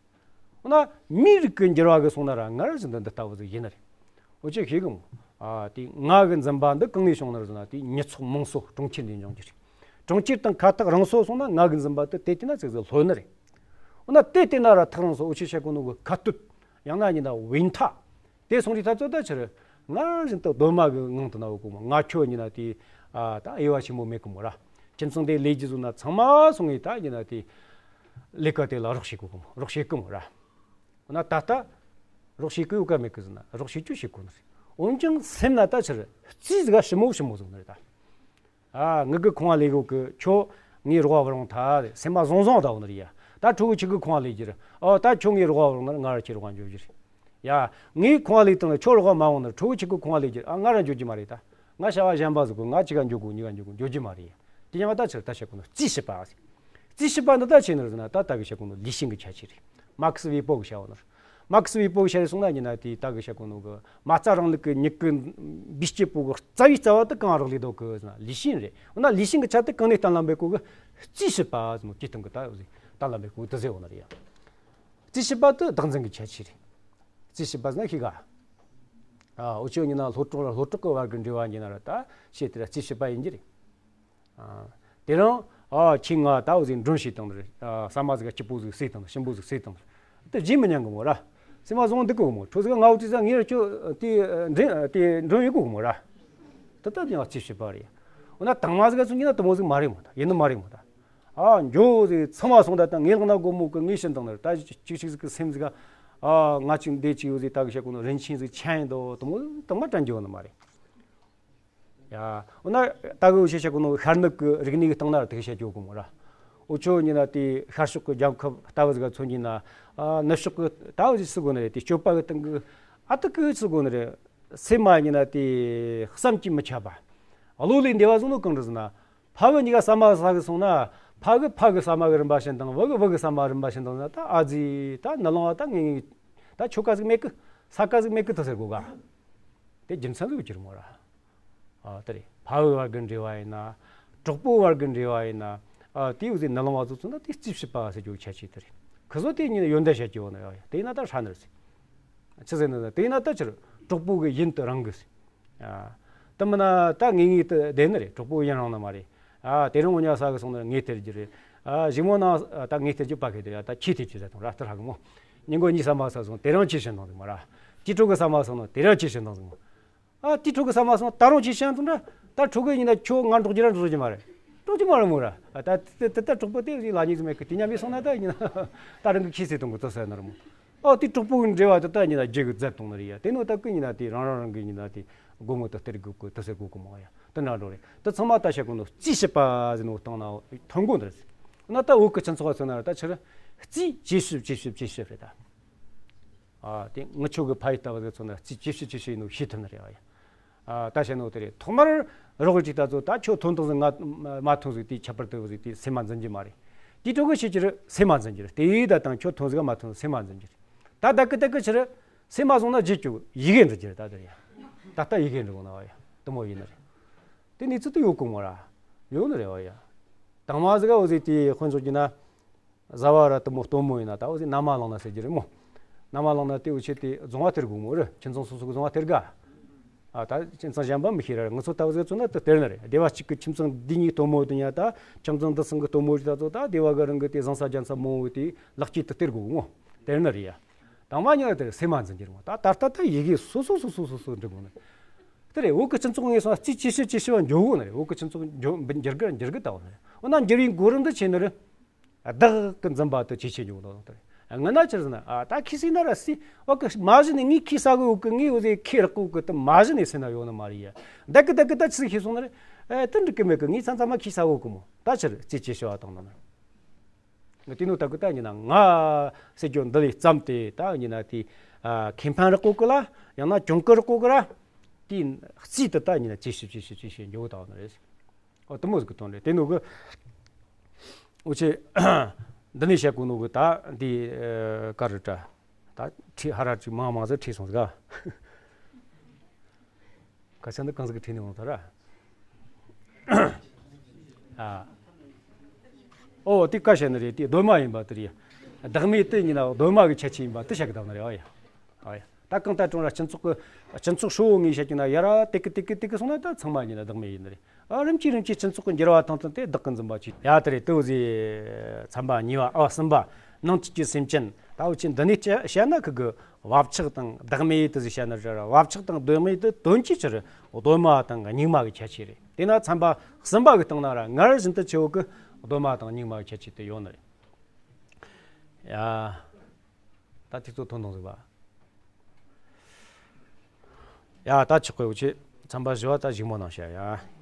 འོ་ན་མིའི་རིགས་ཀྱི་འགྱུར་བ་གི་སོང་ན་ར་སྔར་བཞིན་དུ་འདི་ལྟ་བུ་ཟིག་ཡིན་ནི་རེད། འུ་ཆོས་ཤེས་གི་མོ། ཨ་དེ་ང་གི་འཛིན་པ་འདི་གང་ནས་བྱུང་ནི་རེད་ཟེར་ན། དེ་མྱི་ཚོགས་མང་སོ་གྲོང་ཁྱེར་ནས་འབྱུང་རྒྱུ་རེད། གྲོང་ཁྱེར་དང་ཁ་ཐག་རིང་སོ་སོང་ན་ང་གི་འཛིན་པ་དེ་དེ་དེ་ན་ཙིག་ཟིག་ལྷོད་ནི་རེད། འོ་ན་དེ་དེ་ན་ར་ཐག་རིང་སོ་འུ་ཆོས་བཤད་གོ་ནོ་གི་ཁ་སྟོད། ཡང་ན་ཡིན་ན་བས་མཐའ། དེ་སོང་དུས་ད་ཚོད་ད་ཆི་རེད། སྔར་བཞིན་དུ་གདོད་མ་གི་ངང་དུ་ན་ཡོད་གོ་མོ། ང་ཁྱོད་ཡིན་ན་དེ་ཨ་ད་དབྱེ་བ་ཆེན་པོ་མེད་གི་མོ་ར། ཁྱིམ་ཚང་དེ་ལས་རྒྱུ་བཟོ་ན་ཚང་མ་སོང་ངས་ད་ཡིན་ན་དེ་ལས་ཀ་དེ་ལ་རོགས་བྱེད་གོ་གི་མོ། རོགས་བྱེད་གི་མོ་ར། འོ་ན་ད་ལྟ་རོགས་བྱེད་གི་ཡོད་ག་མེད་གི་ཟེར་ན། རོགས་བྱེད་རྒྱུ་བྱེད་གོ་ནི་རེད། འོན་ཀྱང་སེམས་ན་ད་ཕྱིར་རྩིས་ཟིག་ག་ཞིབ་མོ་ཞིབ་མོ་བཟུང་ནི་རེད་ད། ཨ། ངི་གི་ཁང་བ་ལས་གོ་གི་ཁྱོ་ངའི་རོགས་པ་བར་འོང་ཐལ། སེམས་མ་བཟུང་བཟུང་ད་འོ་ནི་རེད་ཡ། ད་ཕྲུ་གུ་ཁྱི་གི་ཁང་བ་ལས་རྒྱུ་རེད། ཨོ་ད་ཁྱོ་ངའི་རོགས་པ་བར་འོང་ན་ང་ར་ཁྱི་རོགས་པ་འཇོག་རྒྱུ་རེད། ཡ། ངའི་ཁང་བ་ལས་བཏང་ན་ཁྱོ་རོགས་པ་མ་འོང་ན་ཕྲུ་གུ་ཁྱི་གི་ཁང་བ་ལས་རྒྱུ་རེད། ཨ། ང་ར་འཇོག་རྒྱུ་མ་རེད་ད། ང་བྱ་བ་གཞན་པ་ཟིག་གོ། ང་གཅིག་ག་འཇོག་གོ། གཉིས་ཀ་འཇོག་གོ། འཇོག་རྒྱུ་མ་རེད་ཡ། དེ་ཉམས་པ་ད་ཕྱིར་ད་བཤད་གོ་ནོ་རྩིས་ཞིབ་པ། རྩིས་ཞིབ་པ་འདི་ད་ཆི་ནོ་ཟེར་ན་ད་ད་གི་བཤད་གོ་ནོ་ལི་ཤིང་གི་ཁྱད་ཆོས་རེད། མཱ་ཁི་སི་ཝེ་པོ་གི་བཤད་གོ་ནོ། མཱ་ཁི་སི་ཝེ་པོ་གི་བཤད་རེད་སོང་ན་ཡིན་ན་དེ་ད་གི་བཤད་གོ་ནོ་གི་མ་རྩ་རིང་ལུགས་ཀྱི་མྱུ་གུ་འབུས་སྐྱེས་པོ་གི་རྩ་བའི་རྩ་བ་དེ་གང་རག་ལས་དོ་གི་ཟེར་ན་ལི་ཤིང་རེད། འོ་ན་ལི་ཤིང་གི་ཆ་དེ་གང་ནས་བསྟན་ལ་འབད་གོ་གི། རྩིས་ཞིབ་པ་ཟེར་ནོ་དེ་སྟེང་གི་ད་ཟེར་བསྟན་ལ་འབད་གོ་གི་དེ་ཟེར་བ་ན་རེད་ཡ། རྩིས་ཞིབ་པ་དེ་བདག་འཛིན་གི་ཁྱད་ཆོས་རེད། རྩིས་ཞིབ་པ་ཟེར་ན་ཤེས་ག་ཨ། འུ་ཆོ་ཡིན་ན་སློབ་གྲོགས་ལ་སློབ་གྲོགས་གི་བར་གི་འབྲེལ་བ་ཡིན་ན་ར་ད་བཤད་དེ་ར་རྩིས་ཞིབ་པ་ཡིན་གྱི་རེད། ཨ། དེ་རིང་ཨ་ཁྱེད་ང་ད་འུ་ཟིག་མགྲོན་བྱས་བཏང་ནི་རེད། ཨ། ཟ་མ་ཟིག་ག་སྐྱིད་པོ་ཟིག་བཟས་བཏང་ནི། ཞིམ་པོ་ཟིག་བཟས་བཏང་ནི་རེད། དེ་བརྗེད་མི་ཉན་གི་མོ་ར། སེམས་མ་བཟང་འདུག་གི་མོ། ཁྲོ་ཟིག་ང་འུ་ཅི་ཟ་ངེར་ཁྱོད་དེ་འདྲེ་དེ་མགྲོན་ཡོད་གི་མོ་ར། དེ་ལྟ་ཡང་རྩིས་ཞིབ་པ་རེད། འོ་ན་དང་མ་ཟིག་ག་ཚུན་གྱི་ན་དེ་མོ་ཟིག་མ་རེད་མོ། ད་ཡིན་ནི་མ་རེད་མོ། ད་ཨ་འགྱོ་ཟིག་ཚང་མ་སོང་། ད་ད་ངའི་ལག་ན་སྒོར་མོ་གི་ངས་བྱིན་བཏང་ནི་རེད། ད་ཅིག་ཅིག་ཟིག་གི་སེམས་ཟིག་ག་ཨ་ང་ཅིག་འདི་ཅིག་ཡོད་ཟིག་ད་གི་བཤད་གོ་ནོ་རིན་ཆེན་ཟིག་ཆ་ཡིན་དོ། དེ་མོ་དང་མ་དྲན་རྒྱུ་ཡོད་ནི་མ་རེད། ཡ། འོ་ན་ད་གི་འུ་ཆོས་བཤད་གོ་ནོ་ཤར་ནུབ་ཀྱི་རིག་གནས་ཀྱི་སྟེང་ན་དེ་བཤད་རྒྱུ་གོ་མོ་ར། འུ་ཆོ་ཡིན་ན་དེ་ཤར་ཕྱོགས་ཀྱི་རྒྱལ་ཁབ་ལྟ་བུ་ཟིག་མཚོན་གྱི་ན། ཨ། ནུབ་ཕྱོགས་ཀྱི་ལྟ་བུ་ཟིག་སུ་གོ་ནི་རེད། དེ་སྤྱོད་པ་གི་སྟེང་གི་ཨ་ཏི་ཀི་སུ་གོ་ནི་རེད། སེམས་མ་ཡིན་ན་དེ་བསམ་གྱིས་མི་ཁྱབ་པ། བློ་ལས་འདས་པ་བཟུང་ནོ་གང་རེད་ཟེར་ན། ཕ་བུ་གཉིས་ཀ་ཟ་མ་ཟ་གི་སོང་ན། ཕ་གི་ཕ་གི་ཟ་མ་གི་རིམ་པ་བྱིན་དང་། བུ་གི་བུ་གི་ཟ་མ་རིམ་པ་བྱིན་དང་ན། ད་ཨ་ཙི་ད་ནི་ལོང་བ་ད་ངེས་ངེས་ད་ཆོ་ག་ཟིག་མེད་གི། ས་ག་ཟིག་མེད་གི་དེ་ཟེར་གོ་ག་དེ་རྒྱུ་མཚན་ཟིག་གི་རྒྱུ་རེད་མོ་ར། ཨ། དེ་རེད། ཕ་བུ་བར་གི་འབྲེལ་བ་ཡིན་ན། གྲོགས་པོ་བར་གི་འབྲེལ་བ་ཡིན་ན། ཨ། དེའི་འོག་ཟིག་ནི་ལོང་བ་ཚོ་ཚོ་ན་དེ་རྩིས་ཞིབ་པ་ཟེར་རྒྱུ་ཁྱད་ཆོས་དེ་རེད། ཁི་ཚོ་དེ་ཉིད་ཡོན་ཏན་བཤད་རྒྱུ་ཡོད་ན་ཡོད་ཡ། དེ་ཡིན་ན་ད་ཧྲ་ནི་རེད་ཟེར། ཆི་ཟེར་ན་དེ་ཡིན་ན་ད་ཕྱིར་གྲོགས་པོ་གི་ཡུན་དུ་རིང་གི་ཟེར། ཨ། དེ་མིན་ན་ད་ངེས་ངེས་དུ་བསྡད་ནི་རེད། གྲོགས་པོ་ཡུན་རིང་ནི་མ་རེད། ཨ། དེ་རིང་འུ་གཉིས་ཟ་གི་སོང་ན་ངས་སྟེར་རྒྱུ་རེད། ཨ། གཞུག་མོ་ན་ད་ངས་སྟེར་རྒྱུ་ཕ་གི་དེ་ཡ། ད་ཁྱེད་སྟེར་རྒྱུ་ཟེར་དང་ར། སྟེར་ཧ་གི་མོ། ཉིན་གོ་གཉིས་ཟ་མ་ཟ་སོང་། དེ་རིང་ཁྱེད་བྱིན་དང་ཟིག་མོ་ར། དེ་ཕྲུ་གུ་ཟ་མ་ཟ་ནོ། དེ་རིང་ཁྱེད་བྱིན་དང་ཟིག་མོ། ཨ། དེ་ཕྲུ་གུ་ཟ་མ་སོང་། ད་རུང་ཁྱེད་བྱིན་དང་ད། ད་ཕྲུ་གུ་ཡིན་ན་ཁྱོད་ང་འགྲོགས་རྒྱུ་ར་འགྲོགས་རྒྱུ་མ་རེད། འགྲོགས་རྒྱུ་མ་རེད་མོ་ར། ཨ། ད་དེ་དེ་ད་གྲོགས་པོ་དེ་ལ་ཉིག་ཟིག་མེད་གི། དེ་མཉམ་པའི་སོང་ན་ད་ཡིན་ན་ད་རང་གི་ཁྱི་སེ་དང་གི་ཏོ་ཟེར་ན་ར་མོ། ཨ། དེ་གྲོགས་པོ་གི་འབྲེལ་བ་དེ་ད་ཡིན་ན་རྒྱུ་གི་རྫད་དང་ནི་རེད་ཡ། དེ་ནོ་ད་གི་ཡིན་ན་དེ་རང་རང་རང་གི་ཡིན་ན་དེ་སྒོ་མོ་དེ་སྟེར་དགོས་གི་ཏོ་ཟེར་དགོས་གི་མོ་ཡ། དེ་ན་འགྲོ་རེད། དེ་ཚང་མ་ད་བཤད་གོ་ནོ་རྩིས་ཞིབ་པ་ཟེར་ནོ་སྟེང་ན་ཐོན་གོ་ནི་རེད། ན་ད་བོད་གི་སྤྱི་ཚོགས་ཚོ་ན་ར་ད་ཕྱིར་རྩིས་ཇེ་ཞིབ་ཇེ་ཞིབ་ཇེ་ཞིབ་རེད་ད། ཨ། དེ་ངི་ཆོ་གི་ཕ་ཡུལ་ལྟ་བུ་ཟིག་མཚོན་ན་རྩིས་ཇེ་ཞིབ་ཇེ་ཞིབ་ཡིན་ནོ་ཤེས་ཐུབ་ནི་རེད་བ་ཡ། ཨ། ད་བཤད་ནོ་དེ་རེད། ཐོག་མར་རོགས་ཀྱི་ཅིག་ད་ཚོ་ད་ཁྱོད་ཐོན་ཐོན་ཟིག་ང་མ་ཐོན་ཟིག་དེ་ཁྱད་པར་དུ་ཟིག་དེ་སེམས་མ་འཛིན་རྒྱུ་མ་རེད། དེ་ཕྲུ་གུ་ཤེས་ཀྱི་རེད། སེམས་མ་འཛིན་རྒྱུ་རེད། དེ་ཡིས་ད་དང་ཁྱོད་ཐོན་ཟིག་མ་ཐོན་ཟིག་སེམས་མ་འཛིན་རྒྱུ་རེད། ད་ད་གི་ད་གི་ཕྱིར་སེམས་མ་བཟུང་ན་རྗེས་ཀྱི་ཡི་གེ་འབྲི་རྒྱུ་རེད། ད་དེ་རེད་ཡ། ད་ལྟ་ཡི་གེ་འབྲི་གོ་ན་བ་ཡ། དེ་མོ་ཡིན་ནི་རེད། དེ་གནས་ཚུལ་དེ་ཡོད་གོ་མོ་ར། ཡོད་ནི་རེད་བ་ཡ། དང་མ་ཟིག་ག་འོ་ཟིག་དེ་དཔོན་ཚོགས་ཀྱི་ན། བཟའ་བ་ར་དེ་མོ་སྟོན་མོ་ཡིན་ན་ད་འོ་ཟིག་མནའ་མ་བླངས་ན་ཟེར་རྒྱུ་རེད་མོ། མནའ་མ་བླངས་ན་དེ་འུ་ཆོས་དེ་རྫོང་བ་སྟེར་དགོས་མོ་རེད། ཁྱིམ་ཚང་སོ་སོ་གི་རྫོང་བ་སྟེར་ག་ཨ། ད་ཁྱིམ་ཚང་གཞན་པ་མི་ཤེས་ར། ང་ཚོ་ལྟ་བུ་ཟིག་ཚོ་ན་དེ་སྟེར་ནི་རེད། སྡེ་བ་གཅིག་གི་ཁྱིམ་ཚང་འདི་གཉིས་སྟོན་མོ་དེ་ཡ། ད་ཁྱིམ་ཚང་འདི་ཚང་གི་སྟོན་མོ་རེད། ད་ཚོ་ད་སྡེ་བ་གི་རང་གི་དེ་བཟང་ས་རྒྱན་ས་མང་བོ་དེ་ལག་སྐྱེས་དེ་སྟེར་དགོས་མོ། སྟེར་ནི་རེད་ཡ། དང་མ་ཉིད་ལ་དེར་སེམས་མ་འཛིན་རྒྱུ་རེད་མོ། ད་ད་ལྟ་ད་ཡི་གེ་སོ་སོ་སོ་སོ་སོ་སོ་འབྲི་དགོས་ནི་རེད། དེ་རེད། བོད་ཀྱི་སྤྱི་ཚོགས་ངོས་སོང་རྩིས་ཇེ་ཞིབ་ཇེ་ཞིབ་འགྱོ་གོ་ནི་རེད། བོད་ཀྱི་སྤྱི་ཚོགས་འགྱུར་འགྱུར་གི་འགྱུར་གི་ལྟ་བུ་ནི་རེད། འོ་ན་འགྱུར་བའི་གོ་རིམ་འདི་ཆེ་ནི་རེད། བདག་གི་འཛིན་པ་དེ་ཇེ་ཆེ་འགྱོ་གི་ལྟ་བུ་དེ་རེད། ང་ན་ཆི་ཟེར་ན། ཨ། ད་ཁྱི་སྲིད་ན་ར་སྲིད། བ་གི་མ་གཞི་ནས་ངའི་ཁྱི་ཟ་གི་ཡོད་གི། ངའི་འོ་ཟེ་ཁྱི་རག་གི་ཡོད་གི། དེ་མ་གཞི་ནས་སྲིད་ན་ཡོད་ནི་མ་རེད་ཡ། བདག་གི་བདག་གི་ད་ཆི་ཟིག་ཤེས་སོང་ནི་རེད། ཨེ། དེ་འགྲིག་གི་མེད་གི། ངའི་མཚམས་མཚམས་མ་ཁྱི་ཟ་གི་ཡོད་གི་མོ། ད་ཕྱིར་རྩིས་ཇེ་ཞིབ་བ་བཏང་ནི་རེད། དེ་ནོ་ད་གི་ད་ཡིན་ན་ང་ཟེར་རྒྱུ་འདི་ལས་བརྩམས་ཏེ་ད་ཡིན་ན་དེ། ཨ། ཁེ་ཕན་རག་གོ་གི་ལ། ཡང་ན་གྱོང་གུན་རག་གོ་གི་ར། དེ་རྩིས་དེ་ད་ཡིན་ན་ཇེ་ཞིབ་ཇེ་ཞིབ་ཇེ་ཞིབ་འགྱོ་གི་ད་ནི་རེད། ཨོ། དེ་མོ་ཟིག་གི་དོན་རེད། དེ་ནོ་གི་འུ་ཆོས་འདི་ནས་བཤད་གོ་ནོ་གི་ད་འདི། ཨ། ག་རེ་དྲ། ད་ཁྲིད་ཧ་ར་ཅིག་མང་མང་ཟིག་ཁྲིད་སོང་ཟིག་ག་སྐད་ཆ་འདི་གང་ཟིག་གི་ཁྲིད་ནས་འོང་ཐལ་ར། ཨ། ཨོ། དེ་བཀའ་བཤད་ནི་རེད། དེ་གདོད་མ་ཡིན་པ་དེ་རེད། བདག་མེད་དེ་ཡིན་ན་གདོད་མ་གི་ཁྱད་ཆོས་ཡིན་པ་དེ་བཤད་གི་བསྡད་ནི་རེད། ཨོ་ཡ། ཨོ་ཡ། ད་གང་ལྟར་ཀྲུང་ར་སྤྱི་ཚོགས་ཀྱི། སྤྱི་ཚོགས་ཧྲིལ་བོ་ངོས་བཤད་ཀྱི་ན་ཡ་ར་དེ་གི་དེ་གི་དེ་གི་སོང་ན་ད་ཚང་མ་ཡིན་ན་བདག་མེད་ཡིན་ནི་རེད། ཨ། རིམ་གྱིས་རིམ་གྱིས་སྤྱི་ཚོགས་ཀྱི་འགྱུར་བ་དང་བསྟུན་ཏེ་བདག་གི་འཛིན་པ་ཅིག་ཡ། དེ་རེད། དེ་འོ་ཟེ་ཚན་པ་གཉིས་པ། ཨ། གསུམ་པ། ནང་བཅུད་ཀྱི་སེམས་ཅན། ད་འུ་ཆོས་འདི་ནས་བཤད་ན་ཁི་གི་བབ་ཆགས་དང་བདག་མེད་དེ་ཟིག་བཤད་ན་ར། བབ་ཆགས་དང་གདོད་མའི་དེ་དོན་གྱི་ཕྱིར་གདོད་མ་དང་གཉུག་མ་གི་ཁྱད་ཆོས་རེད། དེ་ན་ཚན་པ་གསུམ་པ་གི་སྟེང་ན་ར་སྔར་བཞིན་དུ་ཆེ་བོ་གི་གདོད་མ་དང་གཉུག་མ་གི་ཁྱད་ཆོས་དེ་ཡོད་ནི་རེད། ཡ། ད་དེ་ཚོ་ཐོན་ཐོན་ཟིག་པ། ཡ་ད་ཆོག་གི་ཡོད་ཆེ། ཚན་པ་བཞི་བ་ད་གཞུག་མ་ནང་བཤད་ཡ།